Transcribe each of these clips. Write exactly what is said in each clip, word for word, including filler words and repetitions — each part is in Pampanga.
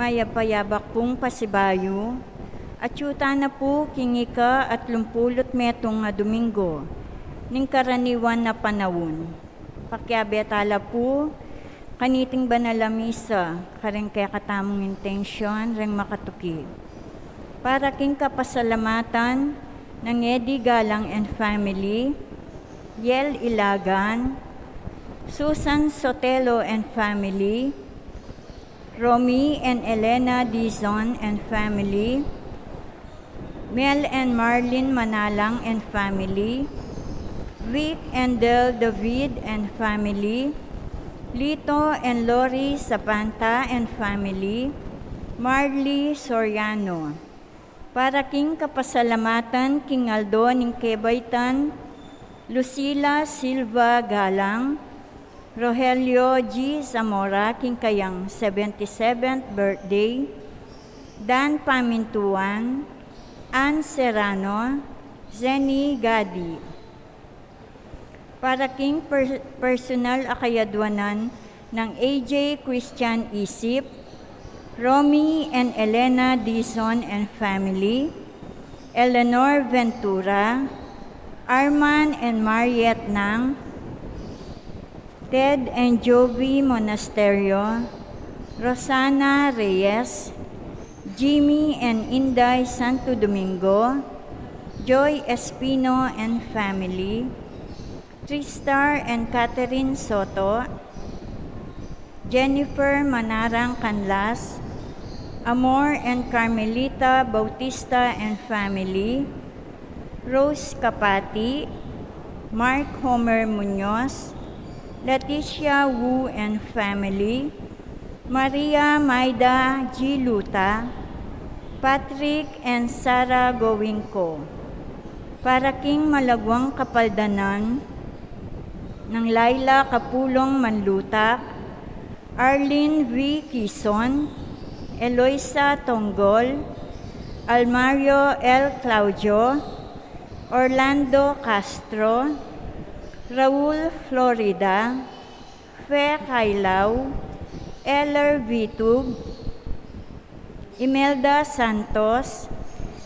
Mayap a yabak pung pasibayu, atyu tana pu king ika-atlumpulu't metung a Domingo ning karaniwan a panaun. Pakiabe tala pu kaniting banal a misa, karing kekatamung intensyon reng makatuki. Para king kapasalamatan nang Eddie Galang and family, Yel Ilagan, Susan Sotelo and family, Romy and Elena Dizon and family, Mel and Marlene Manalang and family, Vic and Del David and family, Lito and Lori Sabanta and family, Marley Soriano. Para king kapasalamatan king aldo ning kebaitan, Lucila Silva Galang, Rogelio G Zamora king kayang seventy-seventh birthday, Dan Pamintuan, Ann Serrano, Zenny Gadi. Para king per-, personal a kayadwanan nang A J Christian Isip, Romy and Elena Dizon and family, Eleanor Ventura, Arman and Mariet Nang, Ted and Jovi Monasterio, Rosana Reyes, Jimmy and Inday Santo Domingo, Joy Espino and family, Tristar and Catherine Soto, Jennifer Manarang Canlas, Amor and Carmelita Bautista and family, Rose Capati, Mark Homer Muñoz, Leticia Wu and family, Maria Maida G Luta, Patrick and Sarah Gowingco. Para king malagwang kapaldanan nang Laila Kapulong Manlutak, Arlene V Quizon, Eloisa Tonggol, Almario L Claudio, Orlando Castro, Raul Florida, Fe Cailao, Eller Vitug, Imelda Santos,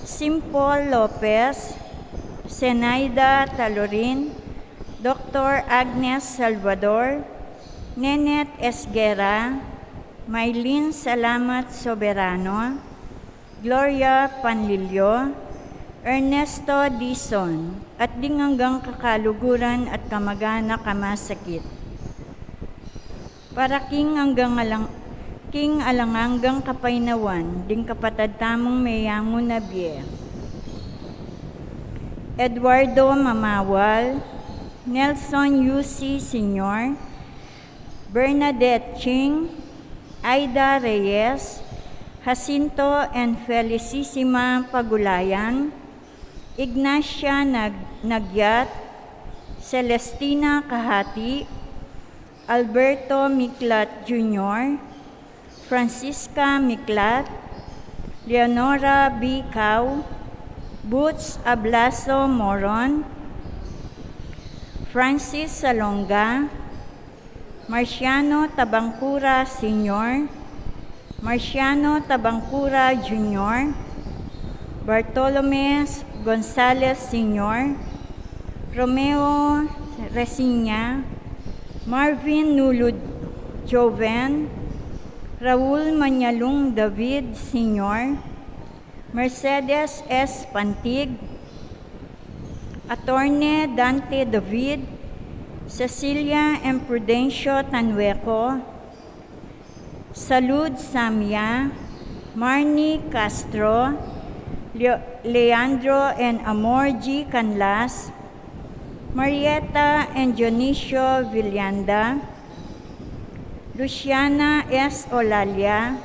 Simpol Lopez, Zenaida Talorin, Doktor Agnes Salvador, Nenet Esguerra, Maylin Salamat Soberano, Gloria Panlilio, Ernesto Dizon, at ding anggang kakaluguran at kamag-anak a masakit. Para king anggang alang-, king alang-anggang kapaynawan ding kapatad tamung meyangu na bie. Eduardo Mamawal, Nelson Yusi Senior, Bernadette Ching, Aida Reyes, Jacinto and Felicissima Pagulayan, Ignacia Nag-, Nagyat, Celestina Kahati, Alberto Miklat Junior, Francisca Miklat, Leonora B Cao, Boots Ablaso Moron, Francis Salonga, Marciano Tabangcura Senior, Marciano Tabangcura Junior, Bartolome Gonzales Senior, Romeo Resiña, Marvin Nulud Joven, Raul Mañalung David Senior, Mercedes S Pantig, Attorney Dante David, Cecilia and Prudencio Tanhueco, Salud Samia, Marnie Castro, Leo-, Leandro and Amor G Canlas, Marieta and Dionisio Villanda, Luciana S Olalia,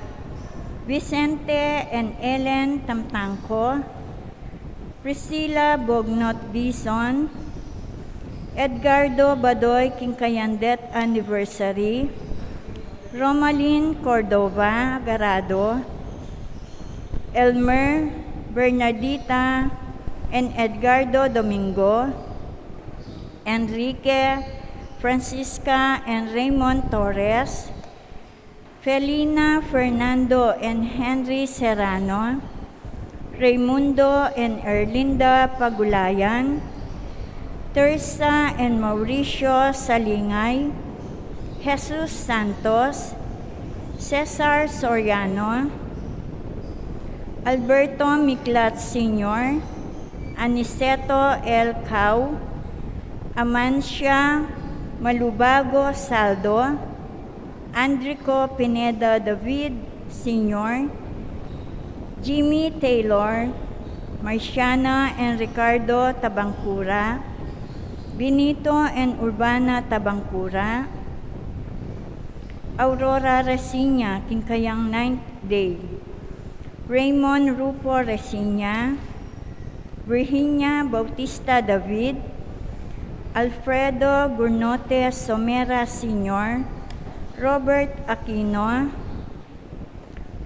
Vicente and Ellen Tamtangco, Priscilla Bognot Dizon, Edgardo Badoy king kayang death anniversary, Romalyn Cordova Garado, Elmer, Bernardita, and Edgardo Domingo, Enrique, Francisca, and Raymond Torres, Felina Fernando and Henry Serrano, Raymundo and Erlinda Pagulayan, Teresa and Mauricio Salingay, Jesus Santos, Cesar Soriano, Alberto Miklat Senior, Aniceto L. Cao, Amancia Malubago Saldo, Andrico Pineda David Senior, Jimmy Taylor, Marciana and Ricardo Tabancura, Benito and Urbana Tabancura, Aurora Resiña, king kayang ninth day, Raymond Rufo Resiña, Virginia Bautista David, Alfredo Gurnote Somera Senior, Robert Aquino,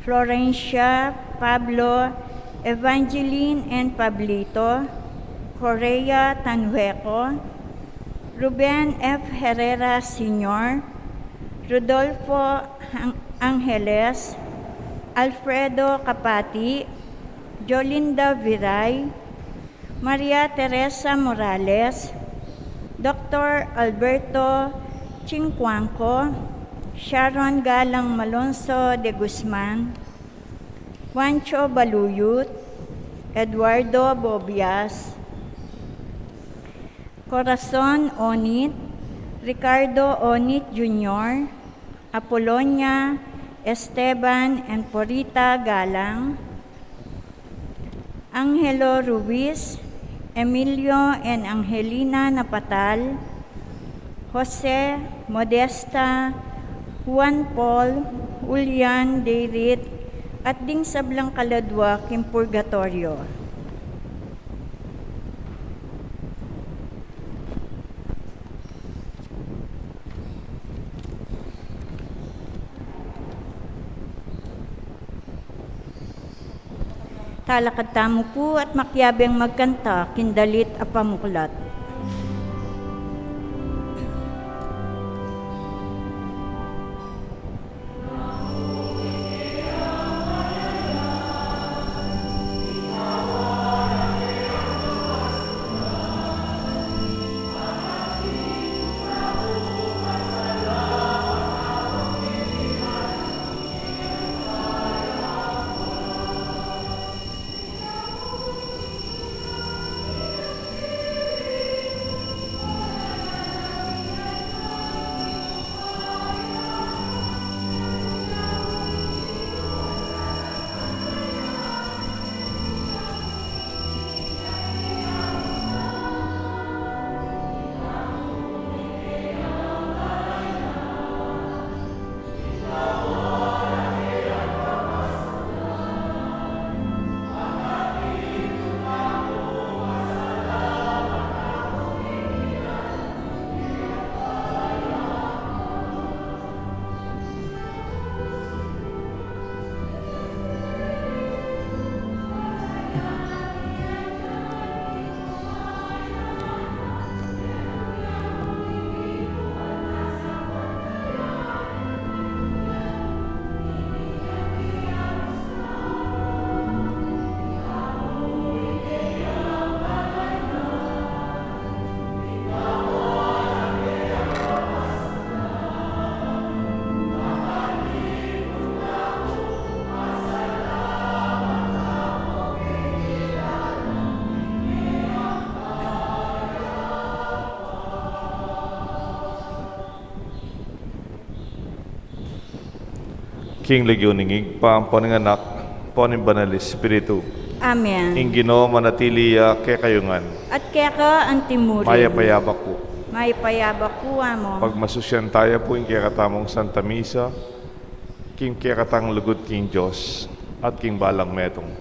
Florencia, Pablo, Evangeline and Pablito, Correa Tanhueco, Ruben F. Herrera Senior, Rodolfo Ang-, Angeles, Alfredo Capati, Jolinda Viray, Maria Teresa Morales, Doctor Alberto Chincuanco, Sharon Galang Malonzo de Guzman, Juancho Baluyut, Eduardo Bobias, Corazon Onit, Ricardo Onit Junior, Apolonia Esteban and Porita Galang, Angelo Ruiz, Emilio and Angelina Napatal, Jose, Modesta, Juan Paul, Julian, David, at ding sablang kaladwa king purgatorio. Talakad tamu pu at makiabeng magkanta king dalit a pamuklat. King lagyu ning Ibpa, ampo ning Anak, ampo ning Banal Espiritu. Amen. Ing Ginu manatili ya kekayu ngan. At keka antimurin. Mayap a yabak pu. Mayap a yabak pu, Amo. Pagmasusyan taya pu ing kekatamung Santa Misa, king kekatang lugud king Dios, at king balang metung.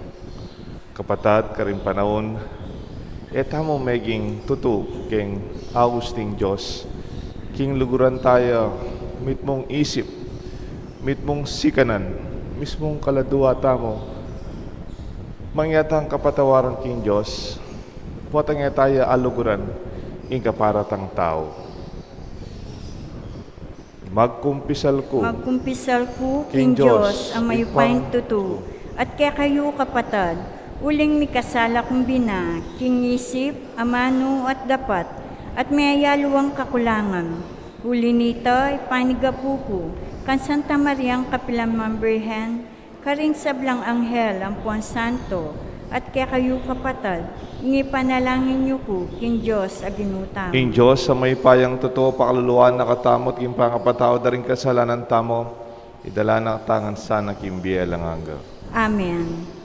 Kapatad, karing panaun, e tamu meging tutu king aus ning Dios, king luguran taya mitmung isip, mitmung sikanan, mismung kaladua tamu, mangyatang kapatawaran king Dios, potang e taya aluguran ing kaparatang tau. Magkumpisal ku. Magkumpisal ku king Dios a mayupayang tutu, at kekayu kapatad, uling mikasala kung bina king isip, amanu at dapat, at meyayaluang kakulangan. Uli nita, ipanigapu ku kang Santa Mariang kapilan man Birhen, karing sablang anghel ampuan santo, at kekayu kapatad, ing ipanalangin yu ku king Dios a Ginu tamu. Ing Dios a mayupayang tutu pakaluluan na katamu at king pangapatawad da ring kasalanan tamu, idala na katamu ngan sana king bie alang angga. Amen.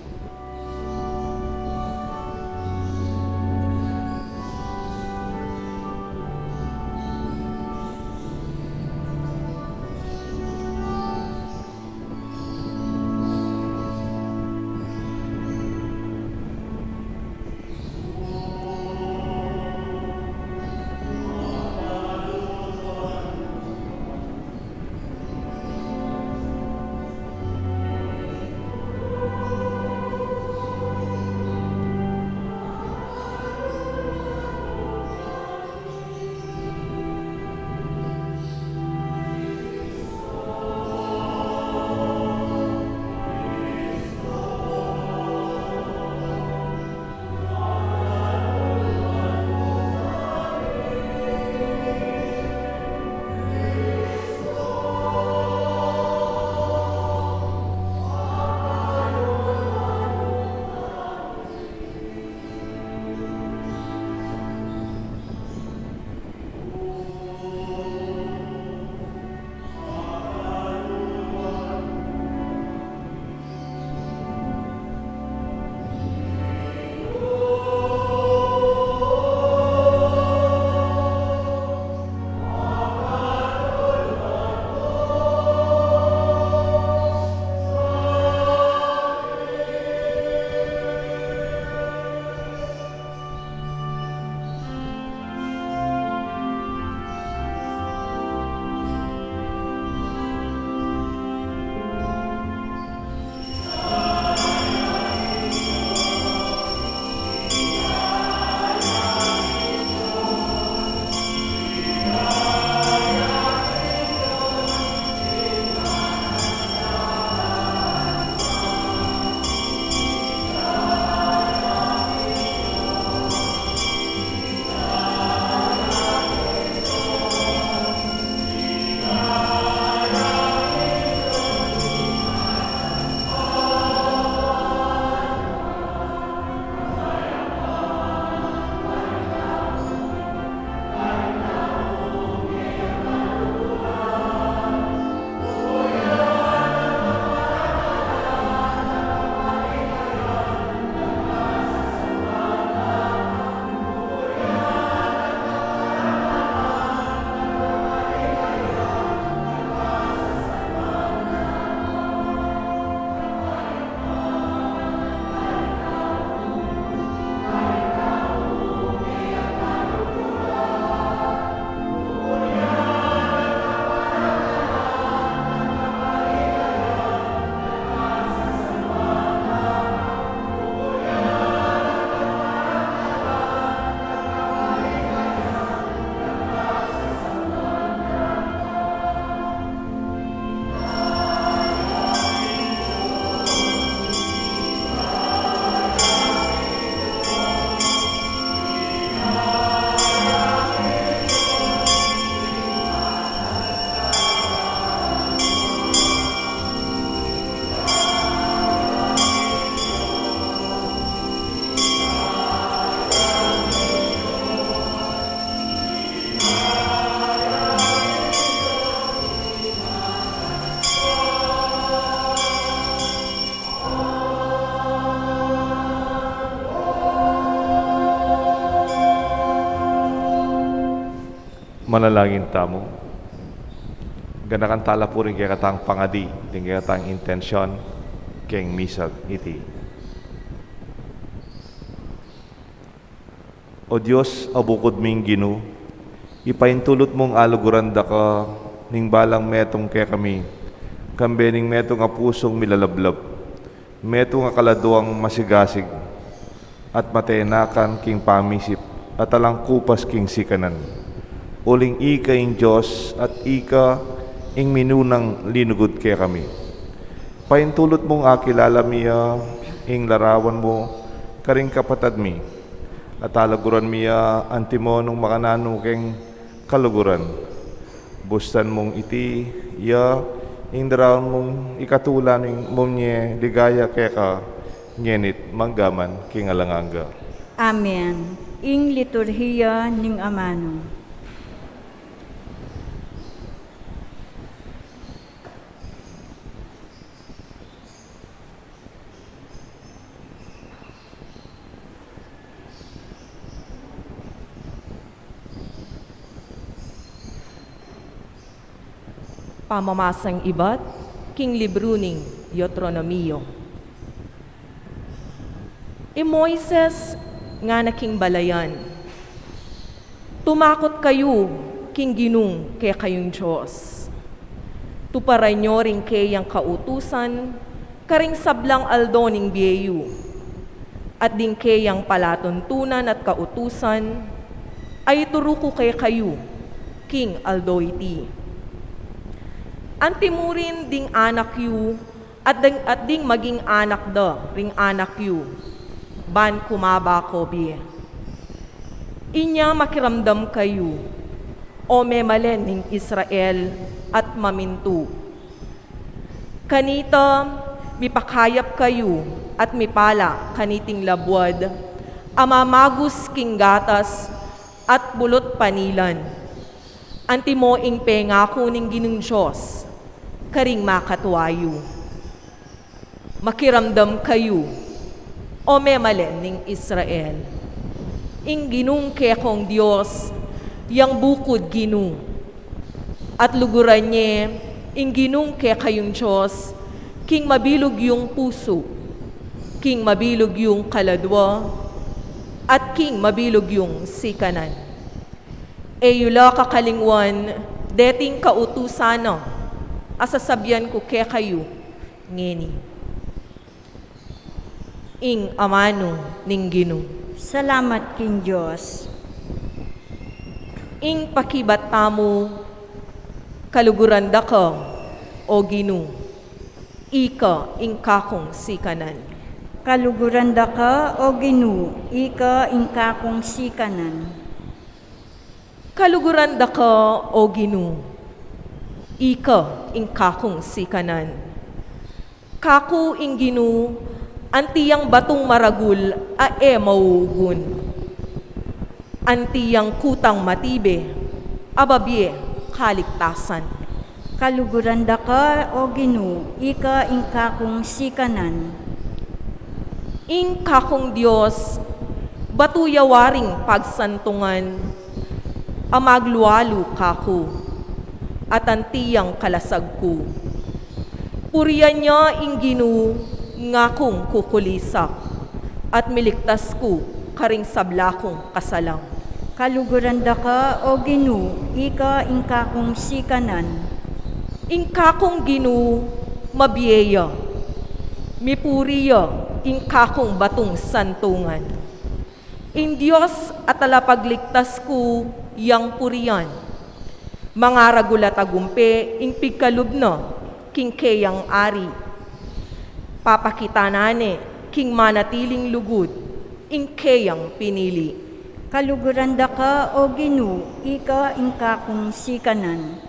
Manalangin tamu. Ganakan tala pu ring kekatang pangadi, ring kekatang intensyon, keng misang iti. O Dios, a bukud ming Ginu, ipaintulut mung aluguran da ka ning balang metung kekami, kambe ning metung a pusung milalablab, metung a kaladwang masigasig, at matenakan king pamisip, at alang kupas king sikanan. Uling ika ing Dios, at ika ing minunang linugud kekami. Paintulut mung akilala mi ya ing larawan mu karing kapatad mi, at alaguran mi ya antimo nung makananu keng kaluguran. Bustan mung iti ya ing daraun mung ikatula ning mumye ligaya keka, ngeni't manggaman king alang angga. Amen. Ing liturhiya ning amanu. Pamamasang ibat king libru ning Deuteronomio. I Moises ngana king balayan, tumakut kayu king Ginung kekayung Dios. Tuparan yu ring keyang kautusan karing sablang aldo ning bie yu, at ding keyang palatuntunan at kautusan a ituru ku kekayu king aldo iti. Anti mu rin ding anak yu at ding, at ding maging anak da ring anak yu, ban kumaba ko bie. Inya makiramdam kayu, o memalen ning Israel, at mamintu. Kanita mipakayap kayu at mipala kaniting labuad a mamagus king gatas at bulut panilan. Antimo ing pengaku ning Ginung Dios karing makatua yu. Makiramdam kayu, o memalen ning Israel. Ing Ginung kekong Dios, yang bukud Ginu. At luguran ye ing Ginung kekayung Dios king mabilug yung pusu, king mabilug yung kaladua, at king mabilug yung sikanan. E yu la kakalingwan deting kautusan na a sasabian ku kekayu ngeni. Ing amanu ning Ginu. Salamat king Dios. Ing pakibat tamu. Kaluguran da ka, o Ginu, ika ing kakung sikanan. Kaluguran da ka, o Ginu, ika ing kakung sikanan. Kaluguran da ka, o Ginu, ika ing kakung sikanan. Kaku ing Ginu, anti yang batung maragul a e maugun, anti yang kutang matibe a babie kaligtasan. Kaluguran da ka, o Ginu, ika ing kakung sikanan. Ing kakung Dios, batu ya waring pagsantungan a maglualu kaku, at anti yang kalasag ku. Purian ya ing Ginu, ngakung kukulisak, at miligtas ku karing sabla kung kasalang. Kaluguran da ka, o Ginu, ika ing kakung sikanan. Ing kakung Ginu, mabie ya. Mipuri ya ing kakung batung santungan. Ing Dios a talapagligtas ku yang purian. Mangaragul a tagumpe ing pigkalub na king keyang ari. Papakita na ne king manatiling lugud ing keyang pinili. Kaluguran da ka, o Ginu, ika ing kakung sikanan.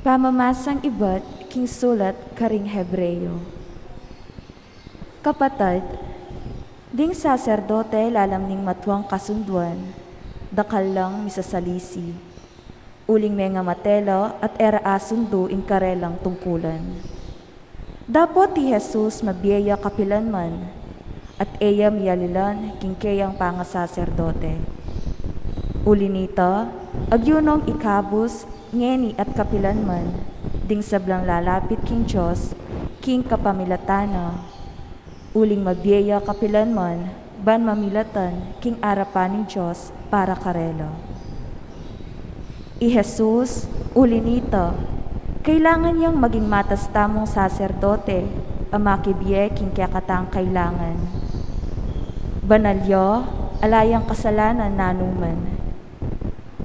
Pamamasang ibat king sulat karing Hebreo. Kapatad, ding saserdote lalam ning matuang kasunduan, dakal lang misasalisi. Uling mengamate la at e ra asundu ing karelang tungkulan. Dapot i Jesus mabie ya kapilan man, at e ya miyalilan king keyang pangasaserdote. Uli nita, agyu nong ikabus ngeni at kapilan man ding sablang lalapit king Dios king kapamilatan na. Uling mabie ya kapilan man, ban mamilatan king arapan ning Dios para karela. I Jesus, uli nita, kailangan yang maging matas tamung saserdote a makibie king kekatang kailangan. Banal ya, ala yang kasalanan nanuman.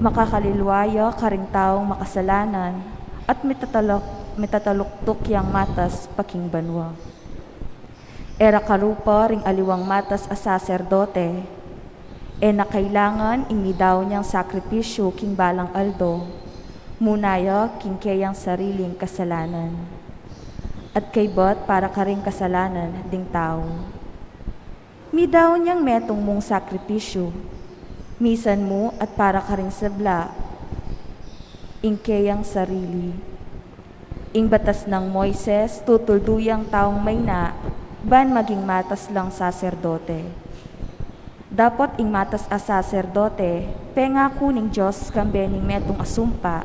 Makakalilwa ya karing taung makasalanan at mitataluk-, mitataluktuk yang matas pa king banua. E ra karupa ring aliwang matas a saserdote, e na kailangan ing midaun yang sakripisyu king balang aldo, muna ya king keyang sariling kasalanan. At kaybat para karing kasalanan ding tau. Midaun yang metung mung sakripisyu, misan mu at para karing sabla, ing keyang sarili. Ing batas nang Moises, tutuldu yang taung mayna, ban maging matas lang saserdote. Dapot ing matas a saserdote, pengaku ning Dios kambe ning metung a sumpa,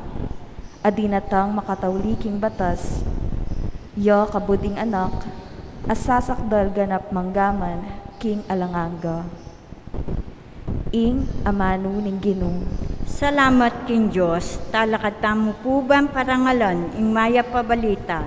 a dinatang makatauli king batas, ya kabud ing Anak, a sasakdal ganap manggaman king alang angga. Ing amanu ning Ginu. Salamat king Dios. Talakad tamu pu ban parangalan ing mayap a balita.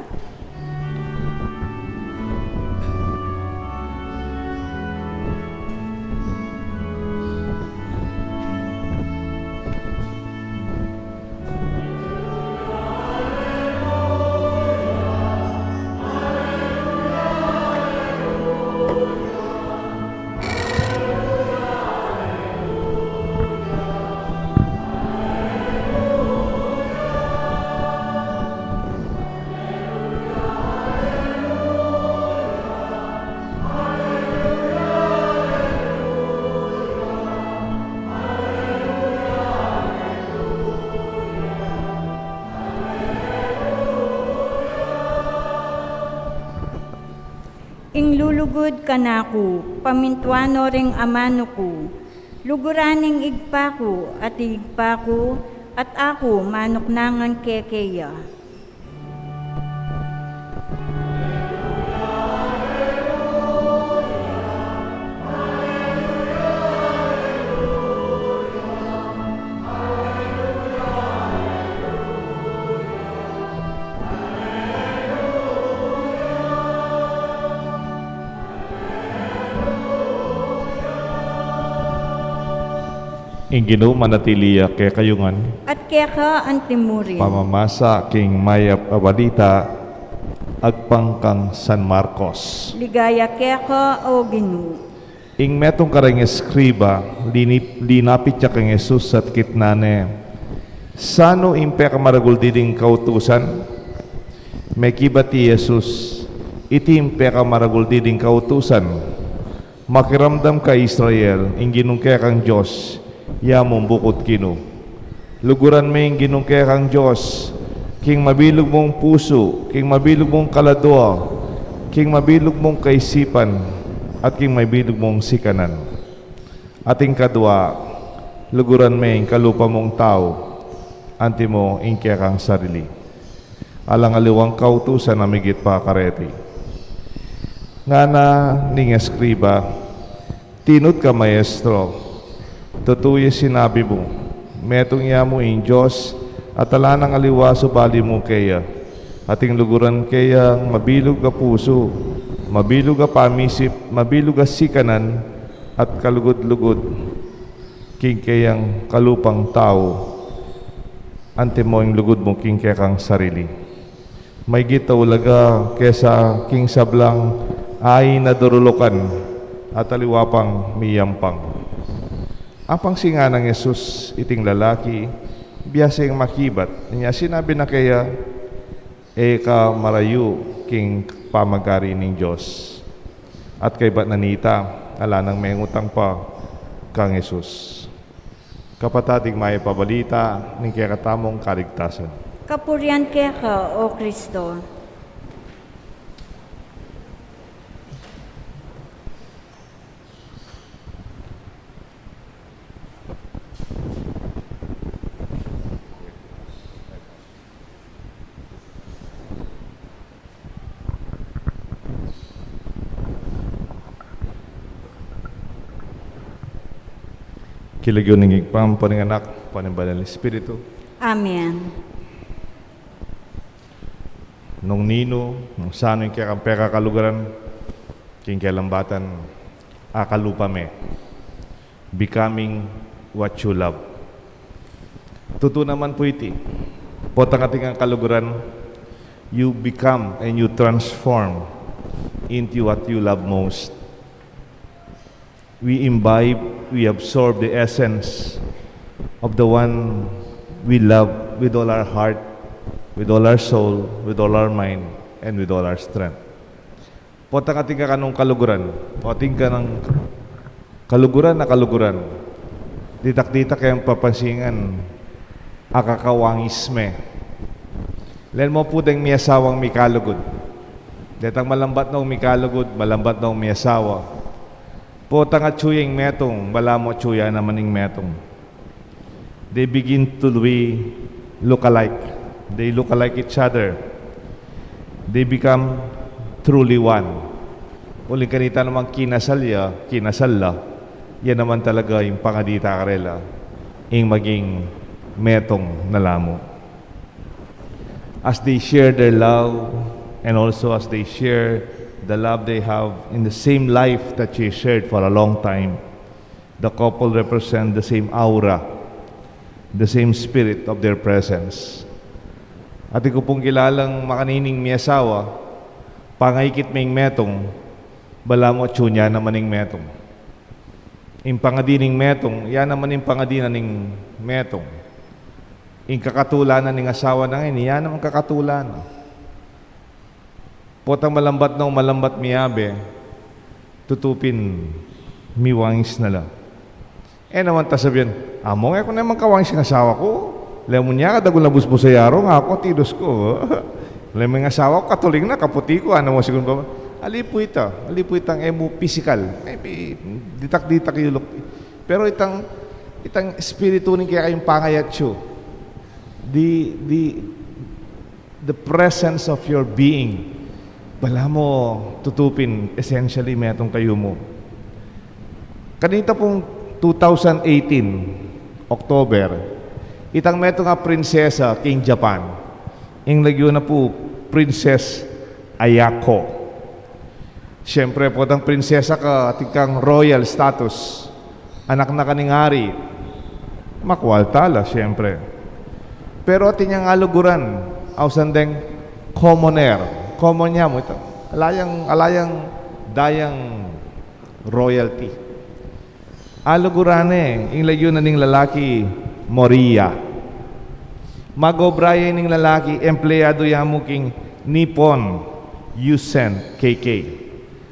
Ing lulugud kanaku, pamintuan no ring amanu ku, luguran ing Ibpa ku, at ing Ibpa ku, at aku manuknangan kekeya. Ing Ginu manatili ya kekayu ngan. At keka antimurin. Pamamasa king mayap a balita agpang kang San Marcos. Ligaya keka, o Ginu. Ing metung kareng eskriba, linip-, linapit ya kang Jesus at kitnan ne, "Sanu ing pekamaragul diding kautusan?" Mekibat i Jesus, "Iti ing pekamaragul diding kautusan. Makiramdam ka, Israel, ing Ginung kekang Dios, ya mung bukut Ginu. Luguran me ing Ginung kekang Dios, king mabilug mung pusu, king mabilug mung kaladua, king mabilug mung kaisipan, at king mabilug mung sikanan. At ing kadua, luguran me ing kalupa mung tau, antimo ing kekang sarili." Alang aliwang kautusan a migit pa kareti. Ngana ning eskriba, "Tinut ka, Maestro. Tutu ya sinabi mu. Metung ya mu ing Dios, at ala nang aliwa subali mu keya. At ing luguran keya mabilug a pusu, mabilug a pamisip, mabilug a sikanan, at kalugud-lugud king keyang kalupang tau, antimo ing lugud mu king kekang sarili. Maygit a ulaga kesa king sablang ain a durulukan at aliwa pang miyampang." Apang singa nang Jesus iting lalaki, biasa yang makibat, inya sinabi na keya, "E ka marayu king pamagari ning Dios." At kaybat na nita, ala nang mengutang pa kang Jesus. Kapatad, ing mayap a balita ning kekatamung kaligtasan. Kapurian keka, O Kristo. King lagyu ning Ibpa, ampo ning Anak, ampo ning Banal a Espiritu. Amen. Nung ninu, nung sanu ing kekang pekakaluguran, king kelambatan, akalupa me. Becoming what you love. Tutu naman pu iti. Potang atin kang kaluguran, you become and you transform into what you love most. We imbibe, we absorb the essence of the one we love with all our heart, with all our soul, with all our mind, and with all our strength. Potang atin ka kanung kaluguran, o atin ka nang kaluguran a kaluguran, ditak-ditak yang papansingan, akakawangis me. Len mo pu deng miasawang mikalugud. Detang malambat nong mikalugud, malambat nong miasawa. Potang atyu ya ing metung, balamu atyu ya naman ing metung. They begin to be look alike. They look alike each other. They become truly one. Uling kanita namang kinasal ya, kinasal la, ya naman talaga ing pangadi ta karela, ing maging metung na la mu. As they share their love, and also as they share the love they have in the same life that you shared for a long time, the couple represent the same aura, the same spirit of their presence. Atin ku pung kilalang makanining miasawa, pangaikit me ing metung, balamu atyu ya naman ing metung. Ing pangadi ning metung, ya naman ing pangadi na ning metung. Ing kakatula na ning asawa na ngeni, ya naman kakatula na. Potang malambat nong malambat miyabe, tutu pin miwangis na la. E naman ta sabian, "Among e ku naman kawangis ing asawa ku. Lemon ya, kadagul na busbus a yaro, ngaku, tidus ku. Lemon ing asawa ku, katuling na, kaputi ku, ano mo siguro ba?" Ali pu ita, ali pu itang e mu pisikal. Maybe, ditak-ditak yu look. Pero itang, itang espiritu ning kekayung pangayatyu. Di, di, the presence of your being. Balamu tutu pin essentially metung kayumu. Kanita pung two thousand eighteen, October, itang metung a prinsesa king Japan. Ing lagyu na pu, Princess Ayako. Siyempre, potang prinsesa ka, atin kang royal status. Anak na ka ning ari. Makwalta la, siyempre. Pero atin yang aluguran, ausan deng commoner. Common ya mu ita. Ala yang, ala yang dayang royalty. Aluguran ne, ing lagyu na ning lalaki, Moriya. Mag-obra ya ning lalaki, empleyadu ya mu king Nippon Yusen K K.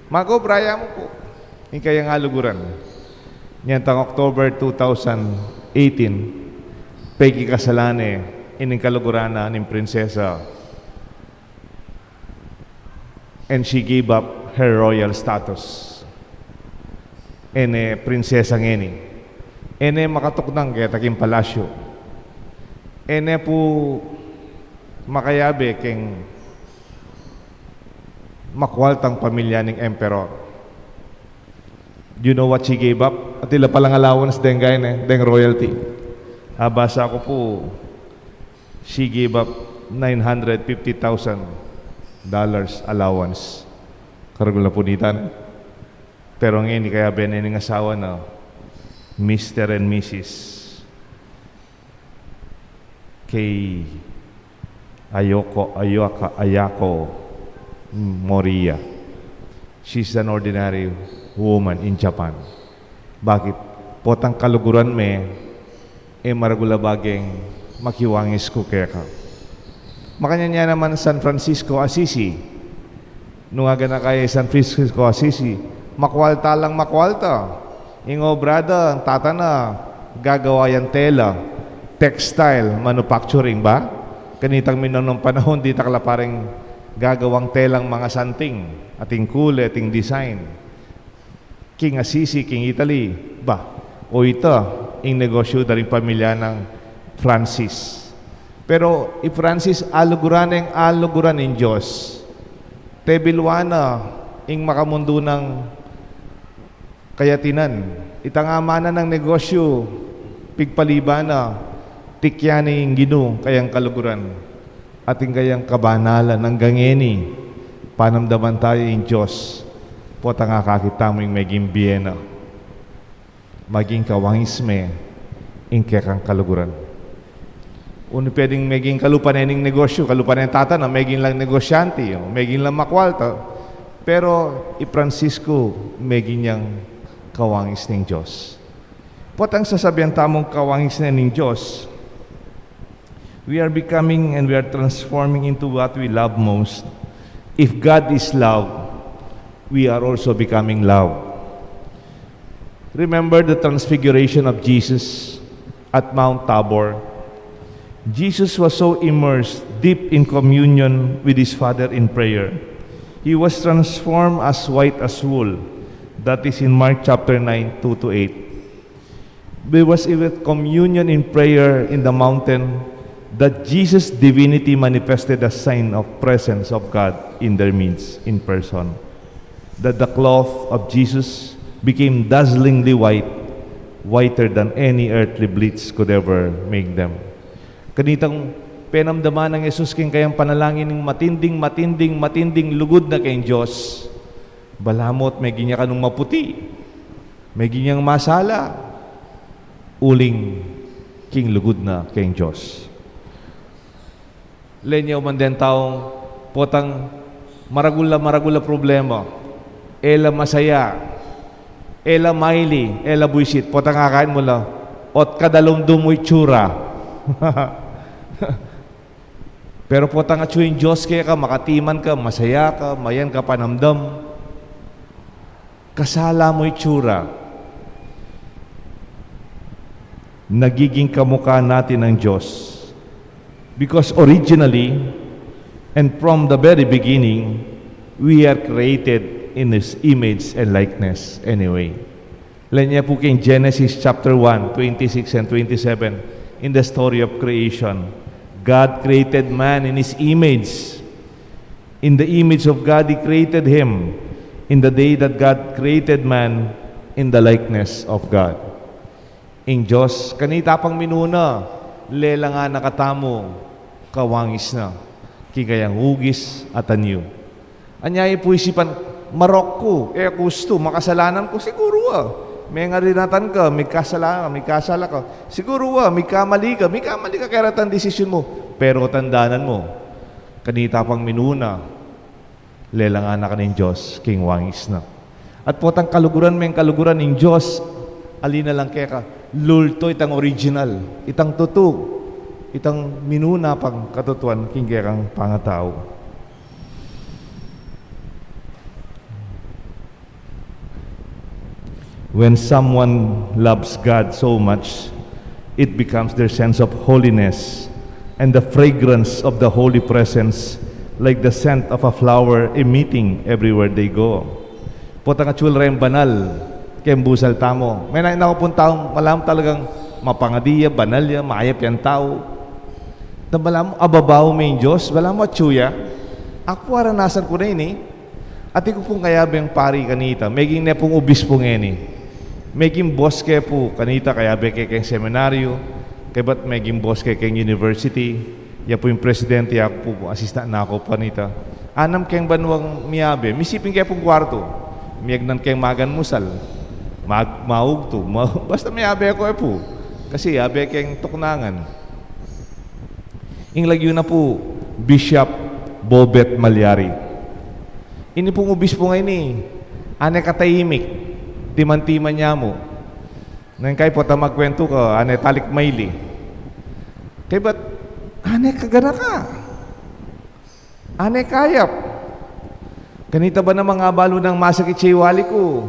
Mag-obra ya mu pu. Ing kayang aluguran. Nyentang October two thousand eighteen, pekikasalan ne ining kaluguran na ning prinsesa. And she gave up her royal status. E ne prinsesa ngeni. E ne makatuknang keta king palasyu. E ne pu makayabe king makwaltang pamilya ning emperor. Do you know what she gave up? Atyu la palang allowance deng kaya ne, deng royalty. Abasa ku pu, she gave up nine hundred fifty thousand dollars allowance. Karagul na pu nita. Pero ngeni kayabe ne ning asawa na Mister and Missus Kei Ayoko, Ayoka, Ayako Moriya. She's an ordinary woman in Japan. Bakit? Potang kaluguran me, e maragul a bageng makiwangis ku keka. Makanyan ya naman San Francisco Assisi. Nung aganaka ya i San Francisco Assisi, makwalta lang makwalta. Ing obra da, ing tata na, gagawa yang tela, textile manufacturing ba? Kanitang minonong panahon, ditak la pa ring gagawang telang mangasanting, ating kule, ating design. King Assisi, king Italy, ba? O ita, ing negosyu da ring pamilya nang Francis. Pero i Francis, aluguran neng aluguran ning Dios. Tebilwan na ing makamundu nang kayatinan. Itang ama na nang negosyu, Pigpaliban na, tikyan ne ing Ginu kayang kaluguran at ing kayang kabanalan, anggang ngeni panamdaman taya ing Dios. Potang akakit tamu ing meging bie na, maging kawangis me ing kekang kaluguran. Unu, pwedeng meging kalupa ne ning negosyu, kalupa ne ning tata na, meging lang negosyante, o meging lang makwalta. Pero i Francisco, meging yang kawangis ning Dios. Potang sasabian tamung kawangis ne ning Dios, we are becoming and we are transforming into what we love most. If God is love, we are also becoming love. Remember the transfiguration of Jesus at Mount Tabor. Jesus was so immersed, deep in communion with his Father in prayer. He was transformed as white as wool. That is in Mark chapter nine, two to eight. There was even communion in prayer in the mountain, that Jesus' divinity manifested as sign of presence of God in their midst in person. That the cloth of Jesus became dazzlingly white, whiter than any earthly bleach could ever make them. Kanitang penamdaman nang Jesus king kayang panalangin ing matinding, matinding, matinding lugud na king Dios. Balamu at meging ya kanung maputi, meging yang masala, uling king lugud na king Dios. Lenya uman deng taung potang maragul la, maragul la problema, e la masaya, e la maili, e la buisit, potang akain mu la, ot kadalumdum mu itsura. Pero potang atyu ing Dios keka, makatiman ka, masaya ka, mayan ka panamdam, kasala mu itsura, nagiging kamukha natin ang Diyos. Because originally, and from the very beginning, we are created in His image and likeness anyway. Lenya pu king Genesis chapter one, twenty-six and twenty-seven, in the story of creation. God created man in His image. In the image of God, He created him. In the day that God created man, in the likeness of God. Ing Dios, kanita pang minuna, lelang na katamu, kawangis na, king kayang ugis at anyu. Anya pu isipan, marok ku, e ku gustu, makasalanan ku, siguru a. Mengarinatan ka, migkasala, migkasala ka. Siguru a, migkamali ka, migkamali ka, keratan desisyun mu. Pero tandanan mu, kanita pang minuna, lelang na ka ning Dios, king wangis na. At potang kaluguran meng kaluguran ning Dios, ali na lang keka, lulto itang original, itang tutu, itang minuna pang katutuan, king kekang pangatau. When someone loves God so much, it becomes their sense of holiness and the fragrance of the holy presence, like the scent of a flower emitting everywhere they go. Potang atyu la reng banal keng busal tamu. Menayan ku pung tau, malamu talagang mapangadi ya, banal ya, mayap yang tau. Na balamu, ababaw me ing Dios, balamu atyu ya. Aku aranasan ku na ini. Atin ku pung kayabeng pari kanita, meging ne pung obispu ngeni. Meging boss ke pu kanita, kayabe ke keng seminaryo, kaybat meging boss ke keng university, ya pu ing presidente, aku pu, assistant na ku pu kanita. Anam keng banuang miyabe, misiping ke pung kwartu, miyagnan keng maganmusal, mag-, maugtu, ma-, basta miyabe ku e pu, kasi yabe keng tuknangan. Ing lagyu na pu, Bishop Bobet Malyari. Ini pung obispu ngeni, ane katahimik, timan-timan ya mu. Neng kayi potang magkwentu ka, ane talik maili. Kaybat, ane kaganaka. Ane kayap. Kanita ba namang abalu nang masakit ya ing wali ku?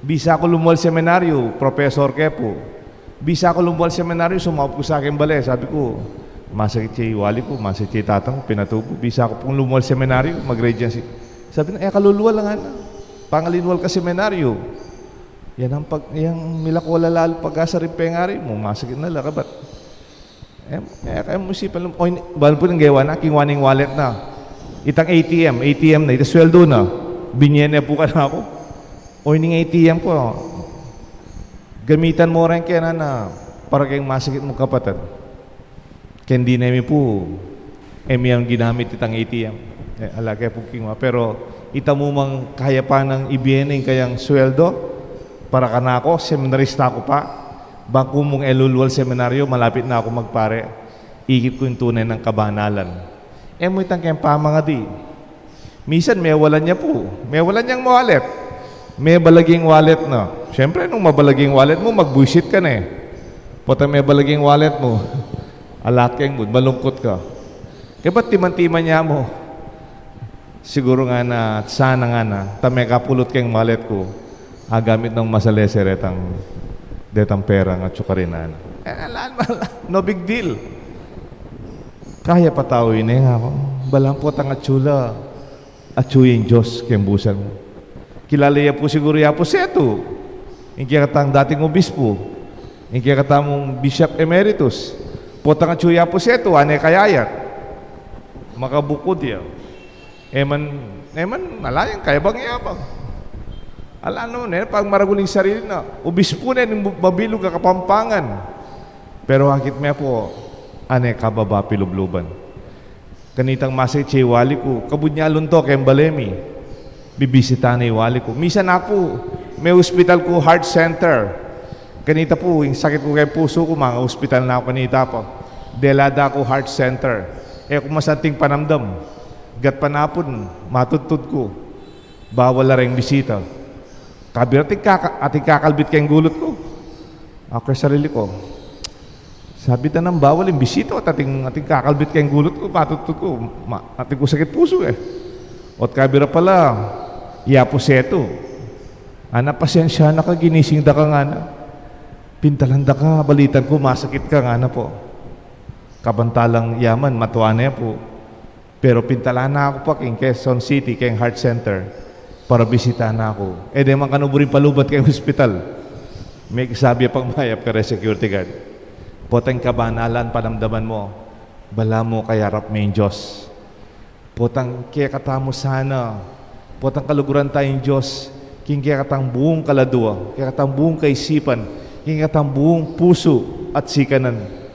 Bisa ku lumual seminaryo, profesor ke pu. Bisa ku lumual seminaryo, sumaup ku sa keng bale. Sabi ku, masakit ya ing wali ku, masakit ya ing tatang ku, pinatu ku. Bisa ku pung lumual seminaryo, mag-regency. Sabi na, e ka lulual, ngana. Pangalinwal ka seminaryo. Yan ang pag-, yang milako la lalu pag-asa ring pengari mu, masakit na la, kaybat. Em, e, kaya mu isipan lum-, o, ini, balamu pu ning gewa na, kinuan ne ing wallet na. Itang A T M, A T M na, ita sweldo na. Binye ne pu kanaku. O, ining A T M ku, gamitan mu reng kena na Para keng masakit mung kapatad. Keng dine mi pu, e mi yang ginamit itang A T M. E, ala ke pu king ma-, pero ita mu mang kaya pa nang ibie ne ing kayang sueldo, para kanaku, seminarista ku pa, bang ku mung elulwal seminaryo, malapit na ku magpare, ikit ku ing tune nang kabanalan. E mu itang keng pamangadi. Misan mewalan ya pu. Mewalan yang wallet. Mebalag ing wallet na. Siyempre, nung mabalag ing wallet mu, magbuisit ka ne. Potang mebalag ing wallet mu, ala keng mood, malungkut ka. Kaya ba't timan-timan ya mu? Siguru ngana, sana ngana, ta mekapulut keng wallet ku, agamit nang masalese retang, detang pera ngan atsu karin, ngana. E, ala, ala, no big deal. Kaya pa tau ini, ngaku. Balamu potang atsu la, atsu ya ing Dios keng busal mu. Kilala ya pu siguru i Apo Setu, ing kekatang dating obispu, ing kekatamung Bishop Emeritus. Potang atsu i Apo Setu, ane kayayat. Makabukud ya. E man, e man, ala yang kayabang-yabang. Ala naman e pang maragul ing sarili na. Obispu ne ning mabilug a Kapampangan. Pero akit me pu, ane kababa pilubluban. Kanitang masakit ya i wali ku, kabud ne alunto keng bale mi. Bibisita ne i wali ku. Misan na pu, meospital ku heart center. Kanita pu, ing sakit ku keng pusu ku, mangaospital na ku kanita pa. Dela da ku heart center. E ku masanting panamdam. Gatpanapun, matudtud ku. Bawal la reng bisita. Kabira ating kaka-, ating kakalbit keng gulut ku. Aku keng sarili ku, sabi ta nang bawal ing bisita, ating, ating kakalbit keng gulut ku, patudtud ku, ma-, ating ku sakit pusu e. Ot kabira pala, i Apo Setu. Ana, pasensya na ka, ginising da ka, ngana. Pintalan da ka, balitan ku masakit ka, ngana pu. Kabantalang yaman, matua ne pu. Pero pintalan na ku pa king Quezon City, keng Heart Center, para bisitahan na ku. E de man kanu buring palubat keng ospital. Mekisabi ya pang mayap kareng security guard. Potang kabanalan panamdaman mu, balamu kayarap me ing Dios. Potang kekatamu sana, potang kaluguran ta ing Dios, king kekatang buung kaladua, kekatang buung kaisipan, king kekatang buung pusu at sikanan.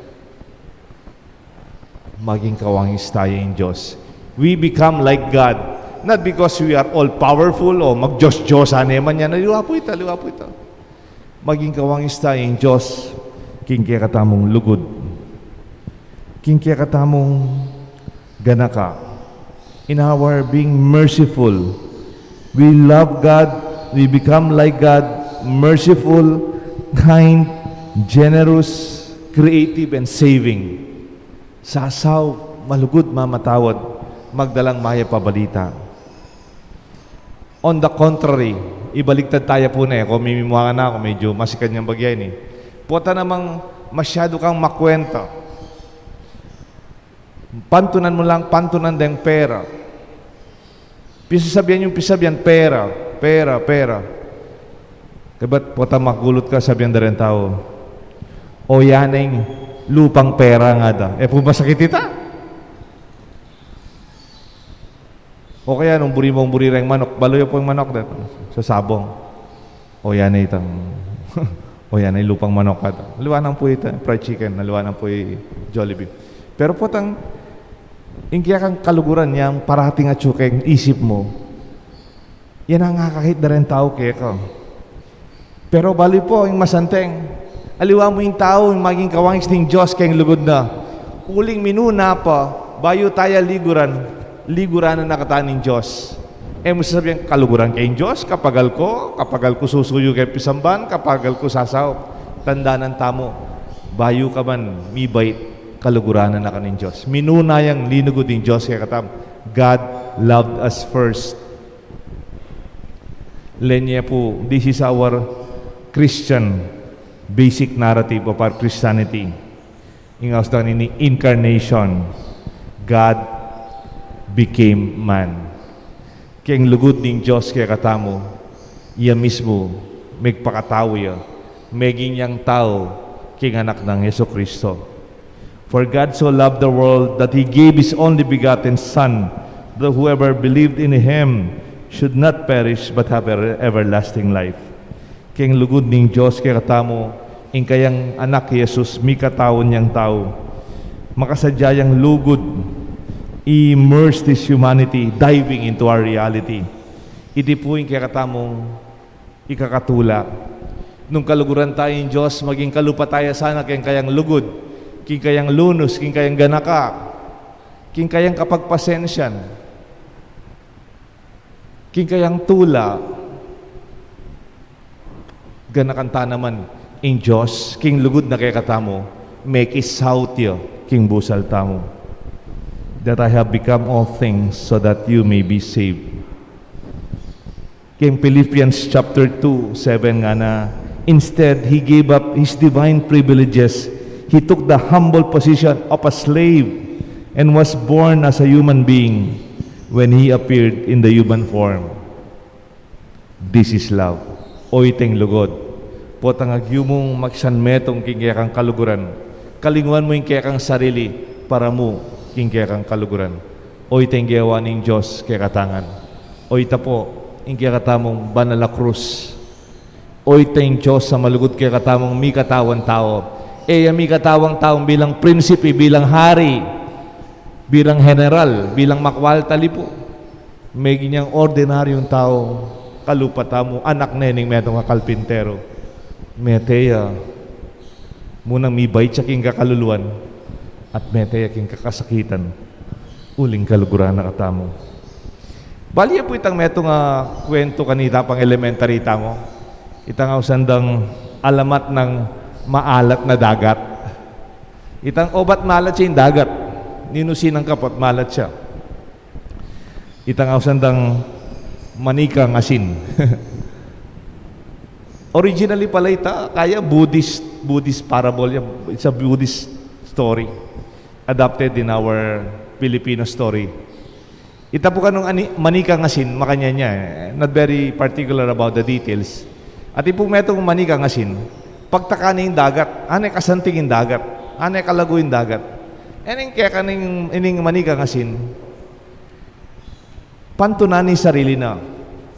Maging kawangis taya ing Dios. We become like God. Not because we are all powerful o magdios-diosan ne man yan. Aliwa pu ita, aliwa pu ita. Maging kawangis taya ing Dios king kekatamung lugud, king kekatamung ganaka. In our being merciful, we love God, we become like God, merciful, kind, generous, creative, and saving. Sasaup, malugud, mamatawad, magdalang mayap a balita. On the contrary, ibaligtad taya pu ne, ku mimimua na ku, medyu masikan yang bagya ini. Pota namang masyadu kang makwenta. Pantunan mu lang, pantunan deng pera. Pisasabian yung pisasabian, pera, pera, pera. Kaybat pota magulut ka, sabian da reng tau, "O, yan ing lupang pera," ngada. E pu masakit ita? O kaya nung buri mung buri reng manok, balu ya pu ing manok, dat sasabung. O, yan itang, o, yan ing lupang manok, ngada. Aliwa nang pu ita, fried chicken, aliwa nang pu i Jollibee. Pero potang, ing kekang kaluguran yang parating atyu keng isip mu, yan ing akakit da reng tau keka. Pero balu pu ing masanting. Aliwa mu ing tau ing maging kawangis ning Dios keng lugud na. Uling minuna pa, bayu taya liguran, liguran na kata ning Dios. E mu sasabian, "Kaluguran ke ing Dios, kapagal ku, kapagal ku susuyu keng pisamban, kapagal ku sasaup." Tandanan tamu, bayu ka man mibait, kaluguran na ka ning Dios. Minuna yang linugud ning Dios kekatamu. God loved us first. Lenye pu, this is our Christian basic narrative of our Christianity. Ing aus da ini, incarnation. God became man. Keng lugud ning Dios kekatamu, iya mismu megpakatau ya, meging yang tau, keng Anak nang Jesucristo. For God so loved the world that He gave His only begotten Son, that whoever believed in Him should not perish but have e-, everlasting life. Keng lugud ning Dios kekatamu, Ing kayang anak i Jesus, mikatau yang tau. Makasadya yang lugud. He immersed his humanity, diving into our reality. Iti pu ing kekatamung ikakatula. Nung kaluguran taya ing Dios, maging kalupa taya sana king kayang lugud, king kayang lunus, king kayang ganaka, king kayang kapagpasensyan, king kayang tula. Ganakan ta naman ing Dios, king lugud na kekatamu, mekisaut ya king busal tamu. That I have become all things so that you may be saved. King Philippians chapter two, seven ngana, instead, he gave up his divine privileges. He took the humble position of a slave and was born as a human being when he appeared in the human form. This is love. Oyteng lugud. Potang agyu mung magsanmetung king kekang kaluguran, kalinguan mu ing kekang sarili para mu king kekang kaluguran. Oyteng gewa ning Dios kekatangan. Oyta pu ing kekatamung banal a krus. Oyteng Dios a malugud kekatamung mikatawan tau. E ya mikatawan tau bilang prinsipe, bilang hari, bilang general, bilang makwalta lipu. Meging yang ordinaryung tau, kalupa tamu, anak ne ning metung a kalpinteru. Mete ya munang mibait ya king kakaluluan at mete ya king kakasakitan uling kaluguran na katamu. Bali ya pu itang metung a kuwentu kanita pang elementary tamu. Itang ausan dang alamat nang maalat na dagat. Itang obat malat ya ing dagat. Ninu sinangkap at malat ya. Itang ausan dang manikang asin. Originally pala ita, kaya Buddhist, Buddhist parable ya. It's a Buddhist story adapted in our Filipino story. Ita pu kanung ani, manikang asin, makanyan ya, eh. Not very particular about the details. At ipung metung manikang asin, pagtaka ne ing dagat, ane kasanting ing dagat, ane kalagu ing dagat. Ining keka ning, ining manikang asin, pantunan ne ing sarili na.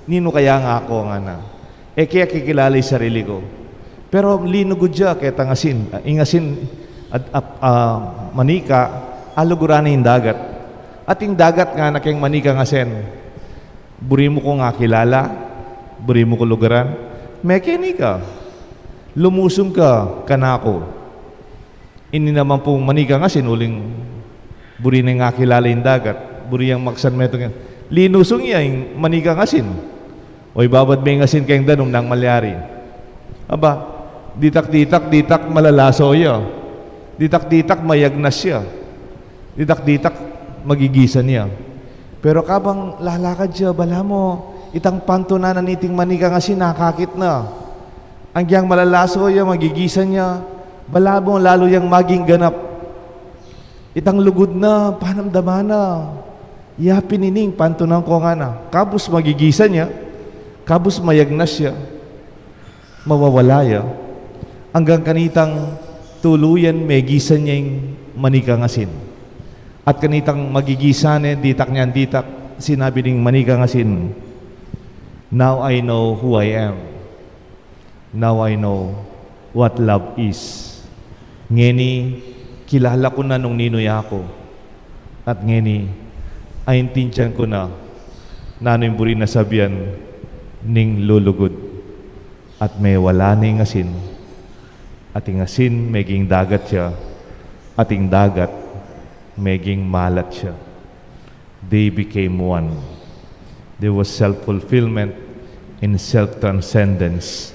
Ninu kaya nga aku, ngana. E ke ya kikilala ing sarili ku. Pero linugud ya ketang asin. Ing asin, at, ap-, ah, manika, aluguran ne ing dagat. At ing dagat ngana keng manikang asin, buri mu kung akilala, buri mu kung luguran, mekeni ka. Lumusung ka kanaku. Ini naman pung manikang asin, uling buri neng akilala ing dagat, buri yang magsanmetung ya. Linusung ya ing manikang asin. Oy, babad me ing asin keng danum, nanu ing malyari? Aba, ditak-ditak, ditak malalaso ya. Ditak-ditak mayagnas ya. Ditak-ditak magigisan ya. Pero kabang lalakad ya, balamu, itang pantunan na niting manikang asin, akakit na. Agyang malalaso ya, magigisan ya, balamu lalu yang maging ganap. Itang lugud na, panamdaman na. Ya pin ining pantunan ku, ngana. Kabus magigisan ya, kabus mayagnas ya, mawawala ya, anggang kanitang tuluyan megisan ya ing manikang asin. At kanitang magigisan ne, ditak neng ditak, sinabi ning manikang asin, "Now I know who I am. Now I know what love is." Ngeni, kilala ku na nung ninu ya ku. At ngeni, aintindian ku na nanu ing buri na sabian ning lulugud. At mewala ne ing asin. At ing asin, meging dagat ya. At ing dagat, meging malat ya. They became one. There was self-fulfillment and self-transcendence,